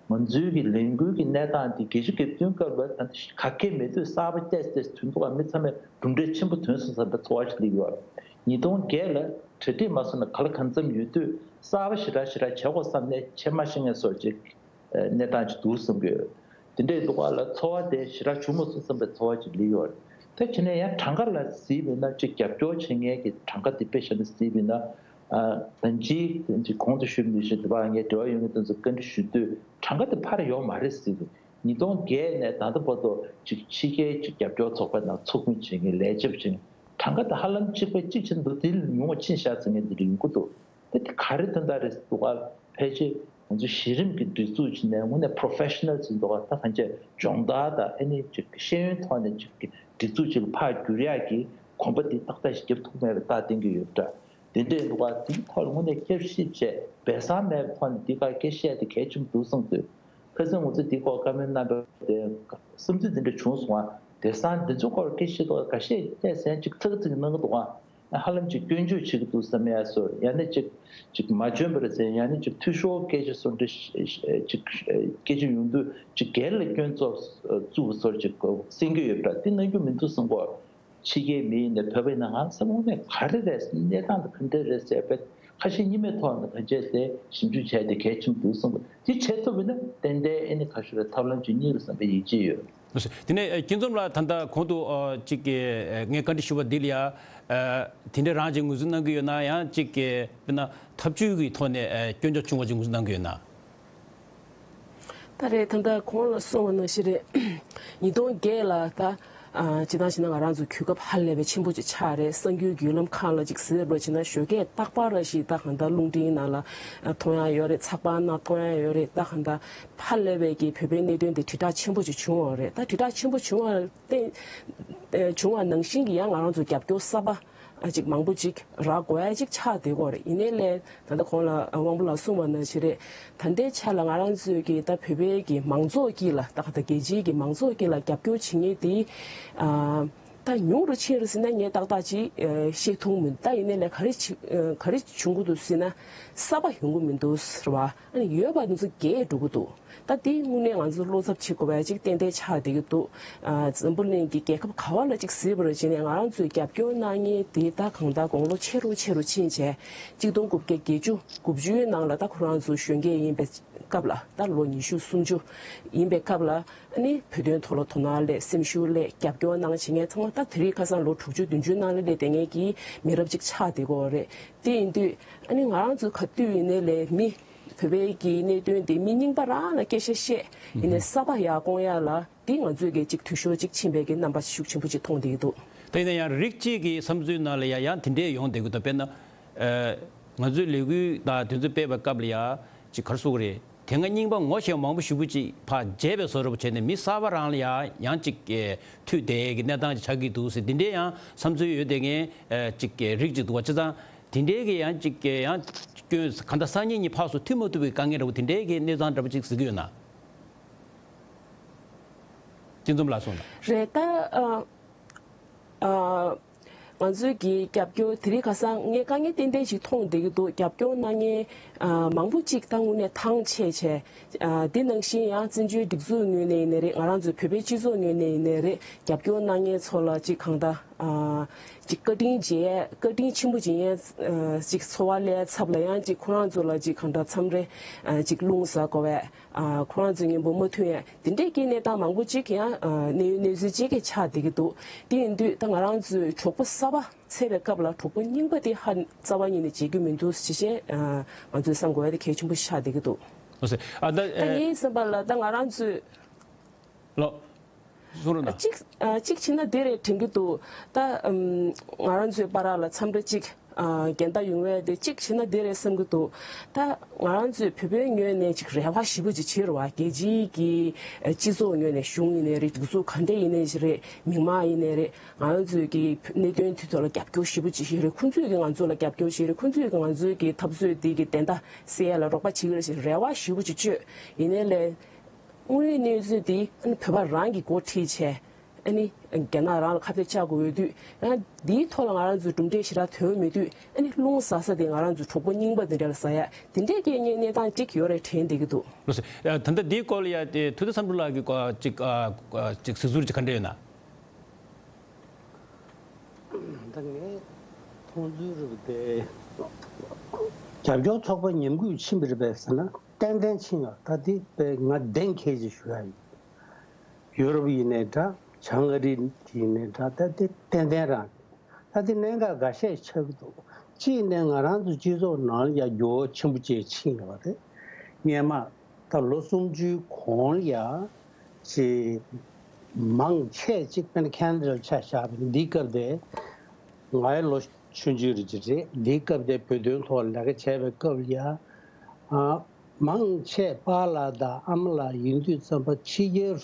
ང་ཚོའི་གི་ལས་འགུལ་གྱི་གནས་སྟངས་འདི་བརྒྱད་ཅུ་གྱ་བདུན་སྐབས་ལ་ད་ལྟ་ག་གེ་མེད་དུས་གསར་པ་བལྟས་ཏེ་དོན་དུ་མི་ཚང་མས་གྲུབ་འབྲས་ཆེན་པོ་ཐོན་སོང་བསམ་པའི་ཚོར་བ་ཞིག་སླེབས་ཡོད། ཉིས་སྟོང་བརྒྱད་ལ་གྲ་སྒྲིག་མ་སོང་ན་ག་ལ་གང་འཚམ་ཡོད་དུས་གསར་པ་ཞེ་དྲག་ཞེ་དྲག་བྱེད་དགོས་བསམ་ནས་བྱེད་མ་ཤེས་མཁན་བཟོ་ཅིག་གནས་སྟངས་ཅིག་འདུག་བསམ་གྱི་ཡོད། དེ་འདྲའི་འདུག་ག་ལ་ཚོར་བ་དེ་ཞེ་དྲག་བྱུང་མ་སོང་བསམ་པའི་ཚོར་བ་ཅིག་སླེབས་ཡོད་རེད། ད་བྱས་ནས་ཡང་གྲངས་ཀ་ལ་གཟིགས་པ་ཡིན་ན་ཅིག་རྒྱབ་སྐྱོར་བྱེད་མཁན་གྱི་གྲངས་ཀ་དེ་དཔེ་བཞག་ན་གཟིགས་པ་ཡིན་ན། ཨ་ད་ཅི་ཅིག་གོང་དུ་ཞུས་པ་ནང་བཞིན་དེ་བར་ངས་འབྲེལ་བ་ཡོད་མཁན་དེ་ཚོ་བཀའ་འདྲི་ཞུ་དུས་གྲངས་ཀ་དེ་འཕར་ཡོད་མ་རེད་ཟེར་གི། ཉིས་སྟོང་བརྒྱད་ནས་ད་ལྟ་བར་དུ་ཅིག་ཕྱི་རྒྱལ་ཅིག་རྒྱབ་སྐྱོར་ཚོགས་པའི་ནང་ཚོགས་མི་བྱེད་མཁན་ལས་བྱེད་པ་བྱེད་མཁན་གྲངས་ཀ་དེ་ཧ་ལམ་གཅིག་པ་གཅིག་ཕྱིན་འདུག་དེ་ལས་ཉུང་བ་ཕྱིན་བཞག་ཟེར་མཁན་དེ་འདྲ་ཡོང་གི་འདུག་དེ་དེ་ག་རེ་དོན་དག་རེད་འདུག་ག་ཕལ་ཆེར་ང་ཚོ་གཞི་རིམ་གྱི་སྒྲིག་འཛུགས་ཀྱི་ནས་དངོས་གནས་professional་ཟིན་འདུག་ག་ད་གང་ཅི་སྦྱོང་བརྡར་དང་ཨ་ནི་ཅིག་ཤེས་ཡོན་ཐོག་ནས་ཅིག་སྒྲིག་འཛུགས་ཅིག་ལ་ཕར་བསྒྱུར་ཡག་གི་གོམ་པ་འདི་ཏག་ཏག་ཞིག་རྒྱབ་ཐུབ་མེད་པའི་རྟགས་བསྟན་གྱི་ཡོད་པ་འདྲ། དེ་འདྲའི་འདུག་ག་དེའི་ཐོག་ལ་དངོས་གནས་བསྐྱར་ཞིབ་བྱས་སྦས་གསང་མེད་པའི་ཐོག་ནས་འདི་ག་སྐད་བཤད་དེ་གལ་ཆེན་པོ་འདུག་བསམ་དུས། ཁ་སང་ང་ཚོས་འདི་སྐོར་བཀའ་མོལ་གནང་བའི་དེ་བསམ་ཚུལ་འདི་འདྲ་བྱུང་སོང་ང་། དེང་སང་འདི་ཚོ་སྐོར་སྐད་ཆ་ཐོག་འགའ་ཤས་བལྟས་ཟིན་ཅིག་ཚིག་ཚིག་གནང་གི་འདུག་ཨ། ཧ་ལམ་ཅིག་སྐྱོན་བརྗོད་བྱེད་ཀྱི་འདུག་བསམ་ཡ་བཟོ་ཡང་ན་ཅིག་ཅིག་མ་འཇོན་པ་རེད་ཟེར་ཡང་ན་ཅིག་འཐུས་ཤོར་སྐད་ཆ་བཟོ་འདྲ་ཅིག་སྐད་ཆ་ཡོང་དུས་ཅིག་སྒེར་ལ་སྐྱོན་བཙུགས་བཙུགས་པ་བཟོ་ཅིག་གསན་གྱི་ཡོད་པ་འདྲ། དེ་གནང་རྒྱུ་མི་འདུག་བསམ་གོ། ཕྱི་རྒྱལ་མི་ཡིན་ནའི་བོད་པ་ཡིན་ན་ང་བསམ་བློ་ནས་ག་རེ་རེད་གནས་སྟངས་དེ་ག་འདྲ་རེད་ཟེར་བས་ཁ་ཞེ་གཉིས་མེད་ཐོག་ནས་ག་འཇལ་ཏེ་ཞིབ་འཇུག་བྱས་ཏེ་གལ་ཆེན་པོ་འདུག་བསམ་གི། དེ་བྱེད་ཐུབ་པ་ཡིན་ན་ཏན་ཏན་ཨེ་ནི་ཁ་ཤོར་བའི་ཐབས་ལམ་ཅིག་རྙེད་རེད་བསམ་པའི་ཡིད་ཆེས་ཡོད། དེ་ནས་ཨ་སྐྱིད་འཛོམས་ལགས་ད་ལྟ་གོང་དུ་ཨ་ཅིག་གི་ཨ་ངས་བཀའ་འདྲི་ཞུ་བ་འདི་ལ་ཡ་ཨ་དེ་འདྲ་རང་ཅིག་ངོས་འཛིན་གནང་གི་ཡོད་ན་ཡང་ཅིག་གི་དཔེར་ན་ཐབས་ཇུས་ཀྱི་ཐོག་ནས་ཨ་སྐྱོན་ཆ་བྱུང་བ་ཅིག་ངོས་འཛིན་གནང་གི་ཡོད་ན། ད་རེས་ད་ལྟ་གོང་ལ་གསུངས་པ་ནང་བཞིན་རེད། ཉིས་སྟོང་བརྒྱད་ལ་ད་ཨ་སྤྱིར་བཏང་བྱས་ན་ང་རང་ཚོ་གོ་སྐབས་ཧ་ལས་པའི་ཆེན་པོ་ཅིག་ཆགས་རེད། གསར་འགྱུར་བརྒྱུད་ལམ་ཁག་ལ་ཅིག་གཟིགས་པ་བྱས་ན་ཞོགས་ཀས་རྟག་པར་རེ་ཞིག་ད་གང་ལྟར་རླུང་འཕྲིན་ནང་ལ་ཨ་མཐོང་ཡ་ཡོད་རེད། ཚགས་པར་ནང་མཐོང་ཡ་ཡོད་རེད། ད་གང་ལྟར་ཧ་ལས་པའི་གི་བོད་པའི་གནད་དོན་དེ་དྲིལ་བསྒྲགས་ཆེན་པོ་ཅིག་བྱུང་བ་རེད། ད་དྲིལ་བསྒྲགས་ཆེན་པོ་བྱུང་བ་བརྟེན་ཨ་བྱུང་བ་ནང་བཞིན་གྱི་ཡང་ང་རང་ཚོ་རྒྱབ་སྐྱོར་གསར་པ། ཨ་ཅིག་མང་པོ་ཅིག་རག་དགོས་ཡ་ཅིག་ཆགས་བསྡད་ཀྱི་ཡོད་རེད། ཡིན་ནའི་ལས་ད་ལྟ་གོང་ལ་དབང་པོ་ལགས་གསུངས་པ་ནང་བཞིན་རེད། ད་ལྟའི་ཆ་ལ་ང་རང་ཚོའི་གི་ད་བོད་པའི་གི་མང་ཚོགས་དཀྱིལ་ལ་ད་ད་རྒྱལ་སྤྱིའི་གི་མང་ཚོགས་དཀྱིལ་ལ་རྒྱབ་སྐྱོར་བྱེད་མཁན་དེ་ཨ་ད་ཉུང་རུ་ཕྱིན་རེད་ཟེར་ན་ངས་ཏག་ཏག་ཅིག་ཨ་ཤེས་ཐུབ་མི་འདུག་ད་ཡིན་ནའི་ལས་ག་རེ་བྱེད་ཨ་ག་རེ་བྱུང་གི་འདུག་ཟེར་ན་གསར་པ་ཡོང་གི་མི་འདུག་ཟེར་བ། ཨ་ནི་ཡོད་པ་དེ་ཚོ་རྒས་འགྲོ་གི་འདུག་ད་དེའི་དངོས་གནས་ང་ཚོ་བློ་འཚབ་བྱེད་དགོས་པ་ཅིག་ཏན་ཏན་ཆགས་བསྡད་ཀྱི་འདུག་ཨ་འཛམ་བུ་གླིང་གི་རྒྱལ་ཁབ་ག་བ་ལ་ཅིག་གཟིགས་པར་བྱས་ནས་ང་རང་ཚོའི་རྒྱབ་སྐྱོར་གནང་མཁན་དེ་ད་གང་ལྟར་དགུང་ལོ་ཆེ་རུ་ཆེ་རུ་ཕྱིན་བྱས་གཅིག་སྟོང་དགུ་བརྒྱ་བརྒྱད་ཅུ་དགུ་བཅུའི་ནང་ལ་ད་ཁོ་རང་ཚོ་གཞོན་སྐྱེས་ཡིན་པའི་སྐབས་ལ་ད་ལོ་ཉི་ཤུ་སུམ་ཅུ་ཡིན་པའི་སྐབས་ལ་ཨ་ནི་བོད་དོན་ཐོག་ལ་དོ་སྣང་སླེབས་སེམས་ཤུགས་སླེབས་རྒྱབ་སྐྱོར་གནང་བྱེད་མཁན་ཚང་མ་ད་དེ་རིང་ཁ་སང་ལོ་དྲུག་ཅུ་བདུན་ཅུའི་ནང་ལ་སླེབས་བསྡད་མཁན་གྱི་མི་རབས་ཅིག་ཆགས་བསྡད་ཀྱི་ཡོད་རེད། དེ་ཡིན་དུས་ཨ་ནི་ང་རང་ཚོ་ག་དུས་ཡིན་ནའི་ལས་མི་བོད་པའི་གི་གནད་དོན་དེ་མི་རྙིང་པ་རང་ལ་སྐད་ཆ་བཤད་ཡིན་ནའི་གསར་པ་ཡར་བསྐོང་ཡ་ལ་འདི་ང་ཚོས་གི་ཅིག་འཐུས་ཤོར་ཅིག་ཕྱིན་པའི་གི་རྣམ་པ་ཤུགས་ཆེན་པོ་ཅིག་མཐོང་བསྡད་ཀྱི་འདུག་དེ་ཡིན་ན་ཡང་རིགས་གཅིག་གི་བསམ་ཚུལ་ནང་ལ་ཡང་ཡང་དེ་འདྲས་ཡོང་བསྡད་ཀྱི་འདུག་དཔེར་ན་ཨ་ང་ཚོའི་ལས་འགུལ་དང་དེ་ཚོ་སྤེལ་བའི་སྐབས་ལ་ཡང་ཅིག་ག་རེ་ཟེར་དགོས་རེད། དེ་སྔ་རྙིང་པ་ངོ་ཤེས་མང་པོ་ཞེ་པོ་ཅིག་ཕར་བརྗེད་པའི་བཟོ་འདྲ་པོ་བྱས་ནས་མི་གསར་པ་རང་ལ་ཡང་ཡང་ཅིག་ཨེ་མཐུད་བསྡད་ཀྱི་གནས་སྟངས་ཅིག་ཆགས་ཀྱི་འདུག་ཟེར་འདི་འདྲའི་ཡང་བསམ་ཚུལ་ཡོད་བསྡད་མཁན་ཨེ་ཅིག་ཨེ་རིགས་ཅིག་འདུག་པ། བྱས་ཙང་དེ་འདྲའི་གི་ཡང་ཅིག་ཨེ་ཡང་སྐྱོན་གང་ལྟར་སང་ཉིན་གཉིས་ཕར་ཚུར་མཐུད་མ་ཐུབ་པའི་དཀའ་ངལ་འདྲ་པོ་དེ་འདྲའི་གི་གནས་སྟངས་འདྲ་པོ་ཅིག་གཟིགས་ཀྱི་ཡོད་ན། སྐྱིད་འཛོམས་ལགས་གསུངས་དང་། རེད་ད། ཨ། ཨ། ང་ཚོའི་གི་རྒྱབ་སྐྱོར་དེ་རིང་ཁ་སང་ངས་དཀའ་ངལ་ཏན་ཏན་ཞིག་མཐོང་བསྡད་ཀྱི་འདུག་རྒྱབ་སྐྱོར་གནང་མཁན་ཨ་མང་པོ་ཅིག་ད་དངོས་གནས་ཐང་ཆད་བྱས། ཨ་དེ་ནང་བཞིན་ཡང་བཙན་བྱོལ་སྒྲིག་འཛུགས་ངོས་ནས་ཡིན་ནའི་རེད། ང་རང་ཚོའི་བོད་པའི་སྤྱི་ཚོགས་ངོས་ནས་ཡིན་ནའི་རེད། རྒྱབ་སྐྱོར་གནང་མཁན་ཚོ་ལ་ཅིག་གང་ལྟར་ཨ་ཅིག་བཀའ་དྲིན་འཇལ་ཡས་བཀའ་དྲིན་ཆེན་པོ་འཇལ་ཡས་ཨ་ཅིག་འཚོ་བ་སླེབས་ཚབ་ལ་ཡང་ཅིག་ཁོ་རང་ཚོ་ལ་ཅིག་གང་ལྟར་མཚམས་རེ་ཨ་ཅིག་རླུང་ཟ་དགོས་པས། ཨ་ཁོ་རང་ཚོའི་སྙིང་པོ་མ་མཐུན་ཡ་དེ་འདྲའི་གི་གནས་སྟངས་མང་པོ་ཅིག་ཡང་ཨ་གནས་ཡུལ་གནས་ཚུལ་ཅིག་གི་ཆགས་བསྡད་ཀྱི་འདུག་དེ་ཡིན་དུས་ད་ང་རང་ཚོའི་གྲོགས་པོ་གསར་པ་འཚོལ་བའི་སྐབས་ལ་གྲོགས་པོ་རྙིང་པ་དེ་ཧ་རྩ་བ་ཉིད་ནས་བརྗེད་རྒྱུ་མི་འདུག་ཞེས་བཤད་ཨ་ང་ཚོས་བསམ་དགོས་ཡ་དེ་གལ་ཆེན་པོ་ཆགས་བསྡད་ཀྱི་འདུག་ཨ་ད་ད་ཨེ་ངའི་བསམ་པ་ལ་ད་ང་རང་ཚོས་ལོ་གསུང་རོགས་གནང་། གཅིག་ཨ་གཅིག་བྱས་ན་དེ་རེད་དྲན་གྱི་འདུག་ད་ཨམ་ང་རང་ཚོའི་བར་ལ་མཚམས་རེ་གཅིག་ཨ་འགལ་ཟླ་ཡོང་ཡས་དེ་གཅིག་བྱས་ན་འདི་རེད་བསམ་གྱི་འདུག་ད་ང་རང་ཚོས་བོད་པའི་ངོས་ནས་ཅིག་རེ་བ་ཞེ་པོ་ཅིག་བྱེད་རེད་བ། རྒྱལ་སྤྱིའི་གི་སྤྱི་ཚོགས་ངོས་ནས་གཞུང་ཡིན་ནའི་རེད། སྒྲིག་འཛུགས་ག་འདྲ་ཡིན་ནའི་རེད། མི་མང་ཡིན་ནའི་རེད། ང་རང་ཚོའི་གི་གནད་དོན་དེ་ཚོ་ལ་རྒྱབ་སྐྱོར་ཞེ་པོ་ཅིག་བྱེད་རེད། ཁོང་ཚོས་གི་ང་ཚོ་ལ་རྒྱབ་སྐྱོར་བྱེད་རེད། ཁོང་ཚོས་གི་ང་ཚོའི་གི་འཐབ་རྩོད་དེ་གི་བདེན་མཐའ་གསལ་ཡ་ལ་རོགས་པ་བྱེད་ཀྱི་རེད་ཟེར་རེ་བ་ཞེ་པོ་ཅིག་བཅོལ། ཡིན་ནའི་ལས་དངོས་ཡོད་གནས་ཚུལ་དེ་ཨ་ནི་བོད་པ་རང་གི་འགོ་ཁྲིད་བྱས། ཨ་ནི་རྒྱ་ནག་རང་ལ་ཁ་གཏད་བཅག་དགོས་ཡོད་དུས། ཡང་འདིའི་ཐོག་ལ་ང་རང་ཚོས་གྲུབ་འབྲས་ཞེ་དྲག་ཐོན་མེད་དུས། ཨ་ནི་རླུང་ཟ་ས་དེ་ང་རང་ཚོའི་གྲོགས་པོ་རྙིང་པ་འདི་འདྲ་ལ་ཟ་ཡ་དེ་འདྲའི་སྐད་ངན་གནས་སྟངས་གཅིག་ཡོད་རེད་དྲན་བསྡད་ཀྱི་འདུག་ལགས་སོ། ད་ལྟ་འདིའི་སྐོར་ལ་ཡ་དེ་ཐུབ་བསྟན་བསམ་གྲུབ་ལགས་ཀྱིས་ཀ་ཅིག་ཨ་ཅིག་གཟིགས་ཚུལ་ཅིག་ག་འདྲ་ཡོད་ན། ད་ངས་མཐོང་ཚུལ་རེད་པ། དེ་རྒྱབ་སྐྱོར་ཚོགས་པ་ཉམས་རྒུད་ཕྱིན་པ་རེད་པས་ཟེར་ན་ཏན་ཏན་ཕྱིན་ཡོད། ད་དེ་དཔེ་ང་གདེང་འཁེལ་ཅིག་ཞུ་ཡ་ཡིན། ཡུ་རོབ་ཡིན་ནའི་འདྲ། བྱང་ཨ་རི་ཡིན་ནའི་འདྲ། ད་དེ་ཏན་ཏན་རང་རེད། ད་དེ་གནད་འགག་འགའ་ཤས་ཆགས་ཀྱི་འདུག་གཅིག་ནས་ང་རང་ཚོ་སྤྱི་ཚོགས་ནང་ལ་ཡ་འགྱུར་བ་ཆེན་པོ་ཅིག་ཕྱིན་ཡོད་རེད། སྔན་མ་ད་ལོ་སུམ་ཅུའི་གོང་ལ་ཡ་ཅིག་མང་ཆེ་ཅིག་དཔེར་ན་ཁེ་ན་ཌ་ལ་ཆ་བཞག་པ་ཡིན་ན། འདིའི་སྐབས་དེ་ང་ཡི་ལོ་ཆུང་ཆུང་རེད་ཅིག་རེད། འདིའི་སྐབས་དེ་བོད་དོན་ཐོག་ལ་ལས་ཀ་བྱས་པའི་སྐབས་ལ་ཡ། ཨ། མང་ཆེ་པཱ་ལགས་དང་ཨ་མ་ལགས་ཡིན་དུས་ཙམ་པ་ཕྱི་རྒྱལ་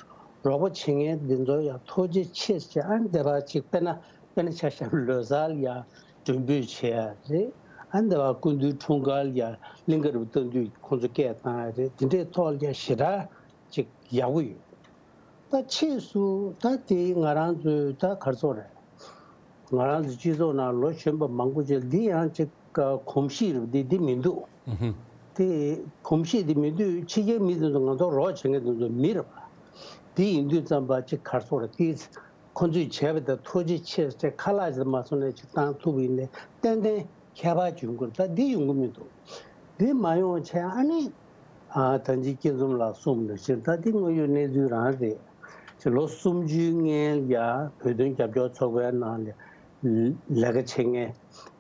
རོགས་པ་བྱེད་མཁན་འདི་ཚོ་ཡང་ཐུགས་རྗེ་ཆེ་ཟེར། ཨ་ནི་དེ་བ་ཅིག་དཔེར་ན་དཔེར་ན་ཆ་བཞག་ལོ་གསར་ལ་ཡང་མགྲོན་འབོད་བྱེད་ཡ་རེད། ཨ་ནི་དེ་བ་སྐུ་མདུན་འཁྲུངས་སྐར་ལ་ཡང་གླིང་ག་རུ་བཏང་དུས་ཁོང་ཚོ་སྐད་བཏང་ཡ་རེད། དེ་འདྲའི་ཐོག་ལ་ཡང་ཞེ་དྲག་ཅིག་ཡག་པོ་ཡོད། ད་ཕྱིས་སུ་ད་དེ་ང་རང་ཚོའི་ད་ག་རེ་ཟེར་དགོས་རེད། ང་རང་ཚོ་སྤྱི་ཚོགས་ནང་ལོ་གཞོན་པ་མང་པོ་ཅིག་འདི་ཡང་ཅིག་གོམས་གཤིས་རེད་པ། འདི་འདི་མི་འདུག་ཨུ་ཧུམ། དེ་གོམས་གཤིས་འདི་མི་འདུག་ཕྱི་རྒྱལ་མི་དེ་ཚོ་ང་ཚོ་རོགས་བྱེད་མཁན་དེ་ཚོ་མི་རེད་པ། འདི་ཡིན་དུས་ཙམ་པ་ཅིག་ག་རེ་ཟེར་དགོས་རེད། དེ་ཁོ་ཚོས་བྱས་པ་དང་ཐུགས་རྗེ་ཆེ་ཟེར་ཁ་ལག་ཅིག་མ་སོང་ནས་ཅིག་བཏང་ཐུབ་པ་ཡིན་ནའི་ཏན་ཏན་ཁྱད་པར་འབྱུང་གི་རེད། ད་འདི་ཡོང་གི་མི་འདུག་འདི་མ་ཡོང་བྱས་ཨ་ནི། ཨ། ད་ཅི་སྐྱིད་འཛོམས་ལགས་གསུངས་ནང་བཞིན་ད་འདི་དངོས་ཡོད་གནས་ཚུལ་རང་རེད། ཅིག་ལོ་སུམ་ཅུའི་སྔན་ལ་ཡ་བོད་དོན་རྒྱབ་སྐྱོར་ཚོགས་པའི་ནང་ལ་ལས་ཀ་བྱེད་མཁན་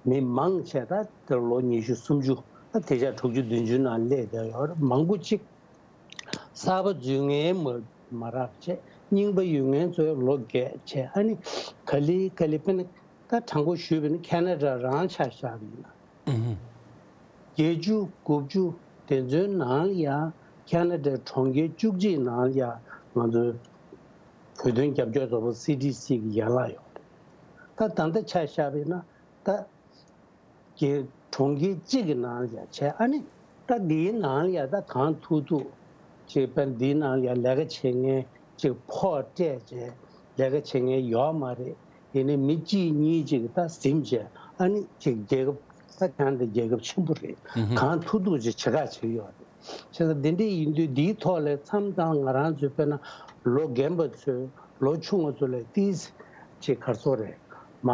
མི་མང་ཆེ་ད་དེ་ལོ་ཉི་ཤུ་སུམ་ཅུ། ད་དེ་ཆ་དྲུག་ཅུ་བདུན་ཅུ་ནང་སླེབས་བསྡད་ཡོད་རེད། མང་པོ་ཅིག་གསར་པ་འཛུལ་མཁན་མ་མ་རག་བྱས། རྙིང་པ་ཡོད་མཁན་ཚོས་ལོ་རྒས་བྱས། ཨ་ནི་ག་ལེ་ག་ལེ། དཔེར་ན་ད་དྲང་པོ་ཞུས་པ་ཡིན་ན་ཁེ་ན་ཌ་རང་ཆ་བཞག་པ་ཡིན་ན། ཨུ་ཧུམ། བརྒྱད་ཅུ་དགུ་བཅུ་དེ་ཚོའི་ནང་ལ་ཡང་ཁེ་ན་ཌའི་གྲོང་ཁྱེར་བཅུ་གཅིག་ནང་ལ་ཡང་ང་ཚོའི་བོད་དོན་རྒྱབ་སྐྱོར་ཚོགས་པ་སི་ཌི་སི་གི་ཡན་ལག་ཡོད་རེད། ད་ད་ལྟ་ཆ་བཞག་པ་ཡིན་ན་ད་གི་གྲོང་ཁྱེར་གཅིག་གི་ནང་ལ་ཡང་བྱས། ཨ་ནི་ད་འདིའི་ནང་ལ་ཡང་ད་གང་ཐུབ་ཐུབ་ཅིག་དཔེར་ན་འདིའི་ནང་ལ་ཡང་ལས་ཀ་བྱེད་མཁན་ཅིག་ཕོགས་སྤྲད་བྱས་ལས་ཀ་བྱེད་མཁན་ཡོད་མ་རེད། ཡིན་ནའི་མི་གཅིག་གཉིས་ཅིག་ད་ཟིན་བྱས། ཨ་ནི་ཅིག་རྒྱལ་ཁབ་ད་ཁེ་ན་ཌ་རྒྱལ་ཁབ་ཆེན་པོ་རེད། ཨུ་ཧུམ། གང་ཐུབ་ཐུབ་ཅིག་བྱེད་ཁ་བྱེད་ཡོད་རེད། བྱས་ཙང་འདི་འདྲ་ཡིན་དུས་འདིའི་ཐོག་ལ་མཚམས་དང་ང་རང་ཚོའི་དཔེར་ན་ལོ་རྒན་པ་ཚོས་ལོ་ཆུང་བ་ཚོ་ལ་ཏིས་ཅིག་ག་རེ་ཟེར་དགོས་རེད། མ་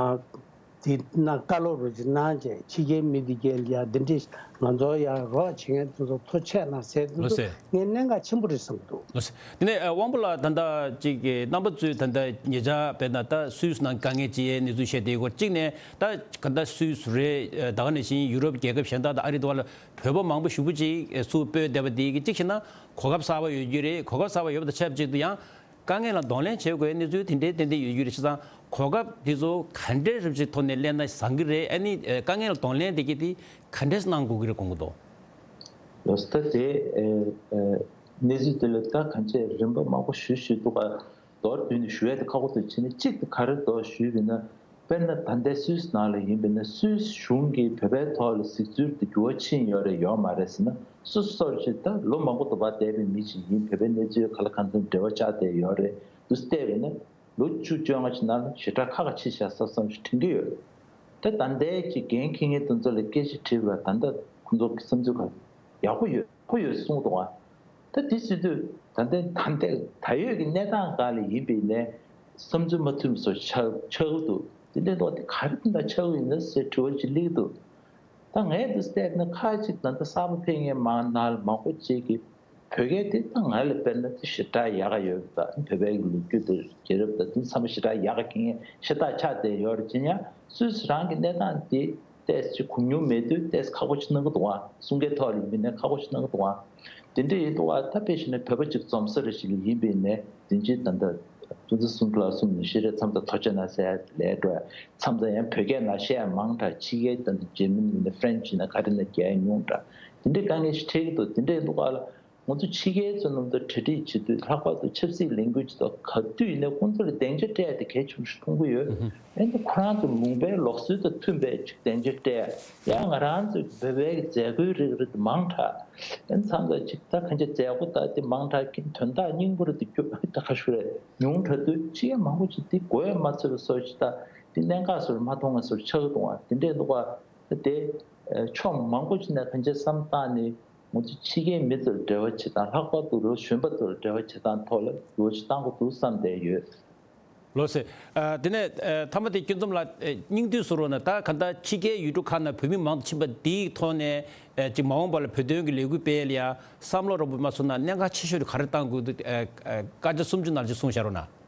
འདི་ན་བཀའ་སློབ་རུ་ཅིག་གནང་བྱས་ཕྱི་རྒྱལ་མི་འདི་གས་ལ་ཡ་འདི་འདྲ་ང་ཚོ་ཡ་རོགས་བྱེད་མཁན་དེ་ཚོ་ཐུགས་རྗེ་གནང་ཟེར་དེ་ལགས་ཚོ་སོ། ངས་གནད་འགག་ཆེན་པོ་རེད་བསམ་གྱི་འདུག་ལགས་སོ། དེ་ནས་ཨ་དབང་པོ་ལགས་ད་ལྟ་ཅིག་གི་རྣམ་པ་ཚོས་ད་ལྟ་ཉེ་ཆར་དཔེར་ན་ད་སུད་སི་ནང་དཀའ་ངལ་ཅིག་ཡོད་གནས་ཚུལ་བཤད་དེ་སྐོར་གཅིག་ནས་ད་ག་ད་སུད་སི་རེད། ཨ་ད་ག་ནང་བཞིན་ཡུ་རོབ་རྒྱལ་ཁབ་གཞན་དག་དང་ཨ་རི་དུ་བ་ལ་བོད་པ་མང་པོ་ཞེ་པོ་ཅིག་ཨ་ཚུར་སྤོས་བསྡད་པ་དེ་གི་གཅིག་བྱས་ན་གོ་སྐབས་གསར་པ་ཡོད་རྒྱུ་རེད། གོ་སྐབས་གསར་པ་ཡོད་པ་དང་ཆབས་ཅིག་ཏུ་ཡང་དཀའ་ངལ་ལ་གདོང་ལེན་བྱེད་དགོས་གནས་ཚུལ་དེ་འདྲའི་ཏན་ཏན་ཡོད་རྒྱུ་རེད། བྱས་ཙང་གོ་སྐབས་དེ་ཚོ་ག་འདྲའི་རིགས་ཅིག་ཐོག་ནས་ལེན་ན་བཟང་གི་རེད། ཨ་ནི་ཨ་དཀའ་ངལ་ལ་གདོང་ལེན་དེ་གི་དེ་ག་འདྲས་གནང་དགོས་ཀྱི་རེད་དགོངས་ཀྱི་འདུག་ལགས་སོ། ད་དེ་ཨ་ཨ་གནས་ཚུལ་དེ་ལ་ད་གང་ཅི་རིམ་པ་མང་པོ་ཞུ་ཞུ་འདུག་ག་མདོར་བསྡུས་ནས་ཞུ་ཡ་དེ་ཁག་པོ་འདུག་བྱས་ན་གཅིག་དེ་ག་རེ་མདོར་ཞུས་པ་ཡིན་ན། དཔེར་ན་ད་ལྟའི་སུད་སི་ནང་ལ་ཡིན་པ་ཡིན་ན་སུད་སི་གཞུང་གིས་བོད་པའི་ཐོག་ལ་གཟིགས་ཚུལ་དེ་འགྱུར་བ་ཕྱིན་ཡོད་རེད་ཡོད་མ་རེད་ཟེར་ན། སོ་སོ་སོར་ཅིག་ད་ལོ་མང་པོ་འདུག་པ་བསྡད་པའི་མི་ཞིག་ཡིན། བོད་པའི་གནས་ཚུལ་ག་ལ་གང་འཚམ་འབྲེལ་བ་ཆགས་བསྡད་ཡོད་རེད་འདུག་བལྟས་པ་ཡིན་ན། ལོ་བཅུ་བཅོ་ལྔ་ཅིག་ནང་ལ་ཞེ་དྲག་ཁག་ཁག་ཆེ་ཤག་བསམ་བསམ་ཞིག་དྲན་གྱི་ཡོད། ད་ད་ལྟའི་ཅིག་འགན་འཁྱེར་མཁན་དེ་ཚོ་ལ་སྐད་ཆ་དྲིས་པ་ད་ལྟ་ཁོང་ཚོ་གི་བསམ་ཚུལ་ག་ཡག་པོ་ཡོད་ཡག་པོ་ཡོད་གསུངས་འདུག་ཨ། ད་དེ་སྲིད་དུས་ད་ལྟའི་ད་ལྟའི་ད་ཡོད་ཀྱི་གནས་སྟངས་སྒང་ལ་ཡིན་པའི་ནས་བསམ་ཚུལ་མ་མཐུན་པ་སོགས་ཆགས་ཆགས་ཀྱི་འདུག་དེ་འདྲའི་ཐོག་དེ་ག་རེ་དེ་འདྲ་ཆགས་ཀྱི་ཡིན་ན་ཟེར་དྲི་བ་ཅིག་སླེབས་ཀྱི་འདུག་ད་ངས་འདི་བལྟས་ན་ཁ་ཅིག་ད་ལྟ་གསར་པ་ཕེབས་མཁན་མང་ནང་ལ་མང་པོ་ཅིག་གིས་བོད་སྐད་དེ་ད་ང་ལ་དཔེར་ན་དེ་ཞེ་དྲག་ཡག་ག་ཡོད་གི། ད་བོད་པའི་ལོ་རྒྱུས་དང་རྒྱལ་རབས་དང་དེ་ཚང་མ་ཞེ་དྲག་ཡག་ག་མཁྱེན་མཁན་ཤ་སྟག་ཆགས་བསྡད་ཡོད་རེད། ཅེ་ཡང་སུད་སི་རང་གི་གནས་སྟངས་དེ་ཏོག་ཙམ་གོ་མྱོང་མེད་དུས་ཏོག་ཙམ་ཁག་པོ་ཅིག་གནང་གི་འདུག་ཨ། གསུང་སྐད་ཐོག་ལ་ཡིན་པ་ཡིན་ན་ཁག་པོ་ཅིག་གནང་གི་འདུག་ཨ། དེ་འདྲ་ཡིན་དུས་ཨ་ད་དཔེ་བཞག་ན་བོད་པ་ཅིག་འཛོམས་ས་རེ་ཞིག་ལ་ཡིན་པ་ཡིན་ནའི་དེ་འདྲའི་ད་ལྟ་ ཐུགས་རྗེ་གསུང་གྲོགས་གསུམ་ནས་ཤེས་རབ་མཚམས་དང་ཐོ་ཅེ་ན་ཟེར་ཡ་ལས་འགྲོ་ཡ། མཚམས་དང་ཡང་བོད་སྐད་ནང་བཤད་ཡ་མང་དྲགས། ཕྱི་རྒྱལ་དང་འཇར་མ་ནི་ཡིན་ན་ཧྥ་རན་ཆི་ཡིན་ན་ག་རེ་ན་རྒྱག་ཡ་ཉུང་དྲགས། དེ་འདྲའི་དཀའ་ངལ་ཞིག་འཕྲད་ཀྱི་འདུག་དེ་འདྲའི་འདུག་ག་ལ། ང་ཚོ་ཕྱི་རྒྱལ་ཚོ་རྣམས་དང་གྲ་སྒྲིག་བྱེད་དུས། ལྷག་པར་དུ་ཆབ་སྲིད་ལས་འགུལ་ཅིག་དང་ག་དུས་ཡིན་ནའི་ཁོང་ཚོ་ལ་སྡིངས་ཆ་སྤྲད་ཡ་དེ་གལ་ཆེན་པོ་ཞིག་མཐོང་གི་ཡོད། ཨ་ནི་ཁོ་རང་ཚོ་ལུང་པའི་ལུགས་སྲོལ་དང་མཐུན་པའི་ཅིག་སྡིངས་ཆ་སྤྲད་ཡ། ཡང་ང་རང་ཚོའི་བོད་པའི་མཛད་སྒོའི་རིགས་རེད་དེ་མང་དྲགས། ཨ་ནི་མཚམས་ལ་ཅིག་ད་གང་ཅི་མཛད་སྒོ་ད་དེ་མང་དྲགས་ཀྱི་དོན་དག་སྙིང་པོ་རེད་དེ་སྐྱོ་ད་ག་ཞུ་རེད། ཉུང་དྲགས་དུས་ཕྱི་རྒྱལ་མང་པོ་ཅིག་དེ་གོ་ཡ་མ་ཚོད་པ་བཟོ་ཅིག་ད་དེ་གནད་འགག་བཟོ་རེད་མ་མཐོང་བ་བཟོ་ཆགས་འདུག་བ། དེ་འདྲས་འདུག་བ། དེ་ཕྱོགས་མང་པོ་ཅིག་ནས་གང་ཅི་བསམ་བཏང་ནས། ང་ཚོ་ཕྱི་རྒྱལ་མི་ཚོར་འབྲེལ་བ་བྱེད་སྟངས། ལྷག་པར་དུ་རོ་གཞོན་པ་ཚོར་འབྲེལ་བ་བྱེད་སྟངས་ཐོག་ལ་འགྱུར་བ་ཞིག་གཏང་དགོས་འདུག་བསམ་བསྡད་ཡོད། ལགས་སེ། ཨ། དེ་ནས་ཨ་མཐའ་མ་དེ་སྐྱིད་འཛོམས་ལགས། ཨ། སྙིང་བསྡུས་སུ་རོགས་གནང་། ད་ག་ད་ཕྱི་རྒྱལ་ཡུལ་གྲུ་ཁག་ནང་བོད་མི་མང་དུ་ཕྱིན་པ་འདིའི་ཐོག་ནས། ཨ། ཅིག་མ་འོངས་པ་ལ་བོད་དོན་གྱི་ལས་འགུལ་སྤེལ་ཡ་བསམ་བློ་རོགས་པ་མ་སོང་ན་གནད་འགག་ཆེ་ཤོས་དེ་ག་རེ་གཏང་དགོས་འདུག་ཨ། ཨ། སྐར་ཆ་སུམ་ཅུ་ནང་ཅིག་གསུངས་བཞག་རོགས་གནང་།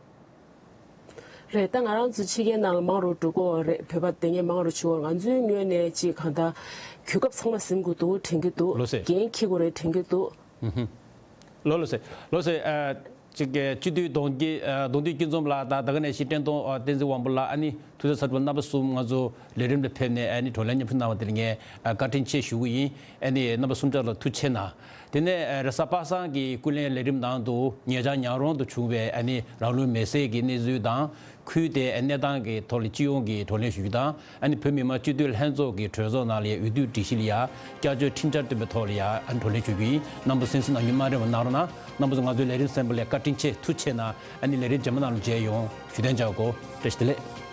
རེད། ད་ང་རང་ཚོ་ཕྱི་རྒྱལ་ནང་ལ་མང་རུ་འགྲོ་གི་ཡོད་རེད། བོད་པ་དེ་ངས་མང་རུ་ཕྱི་བར་ང་ཚོའི་ངོས་ནས་ཅིག་གང་ལྟར་གོ་སྐབས་ཚང་མ་ཟིན་དགོས་འདུག་དྲན་གྱི་འདུག་ལགས་སེ། འགན་འཁྱེར་དགོས་རེད་དྲན་གྱི་འདུག་ཨུ་ཧུ། ལགས་ལགས་སེ། ལགས་སེ། ཨ། ཅིག་གི་སྤྱི་འཐུས་གདོང་གི་ཨ། གདོང་འདུས་སྐྱིད་འཛོམས་ལགས་དང་། ད་ག་ནས་ཤིང་བྲན་གདོང་། ཨ། བསྟན་འཛིན་དབང་པོ་ལགས། ཨ་ནི་ཐུགས་སྲས་ཚ་དྲོ་པ་རྣམ་པ་གསུམ་ང་ཚོ་ལས་རིམ་ལ་ཕེབས་ནས་ཨ་ནི་བགྲོ་གླེང་མཉམ་ཞུགས་གནང་བ་དེ་ལ་ངས་ཨ། བཀའ་དྲིན་ཆེ་ཞུ་གི་ཡིན། ཨ་ནི་རྣམ་པ་གསུམ་ཆ་ལ་ཐུགས་རྗེ་གནང་། དེ་ནས་རེས་གཟའ་པ་སངས་ཀྱི་ཀུན་གླེང་ལས་རིམ་ནང་དུ་ཉེ་ཆར་ཉག་རོང་དུ་བྱུང་བའི་ཨ་ནི་རང་ལུས་མེར་སྲེག་གི་གནས་ཚུལ་དང་། ཁུལ་དེའི་གནས་སྟངས་ཀྱི་ཐོག་ལ་སྤྱི་ཡོངས་ཀྱི་བགྲོ་གླེང་ཞུ་རྒྱུ་དང་། ཨ་ནི་བོད་མི་མང་སྤྱི་འཐུས་ལྷན་ཚོགས་ཀྱི་གྲོས་ཚོགས་ནང་ལ་ཡ་འོས་བསྡུ་སྒྲིག་གཞི་ལ་ཡ་བསྐྱར་བཅོས་ཁྲིམས་འཆར་བཏོན་པའི་ཐོག་ལ་ཡ་ཨ་ནི་བགྲོ་གླེང་ཞུ་རྒྱུ་ཡིན། རྣམ་པ་གསན་གཟིགས་གནང་རྒྱུ་མ་བསྲེལ་བ་གནང་རོགས་གནང་། རྣམ་པ་ཚོ་ང་ཚོའི་ལས་རིམ་གསན་པ་ལ་བཀའ་དྲིན་ཆེ། ཐུགས་རྗེ་གནང་། ཨ་ནི་ལས་རིམ་རྗེས་མ་ནང་ལ་མཇལ་ཡོང་། བཞུགས་གདན་འཇགས་དགོས། བཀྲ་ཤིས་བདེ་ལེགས།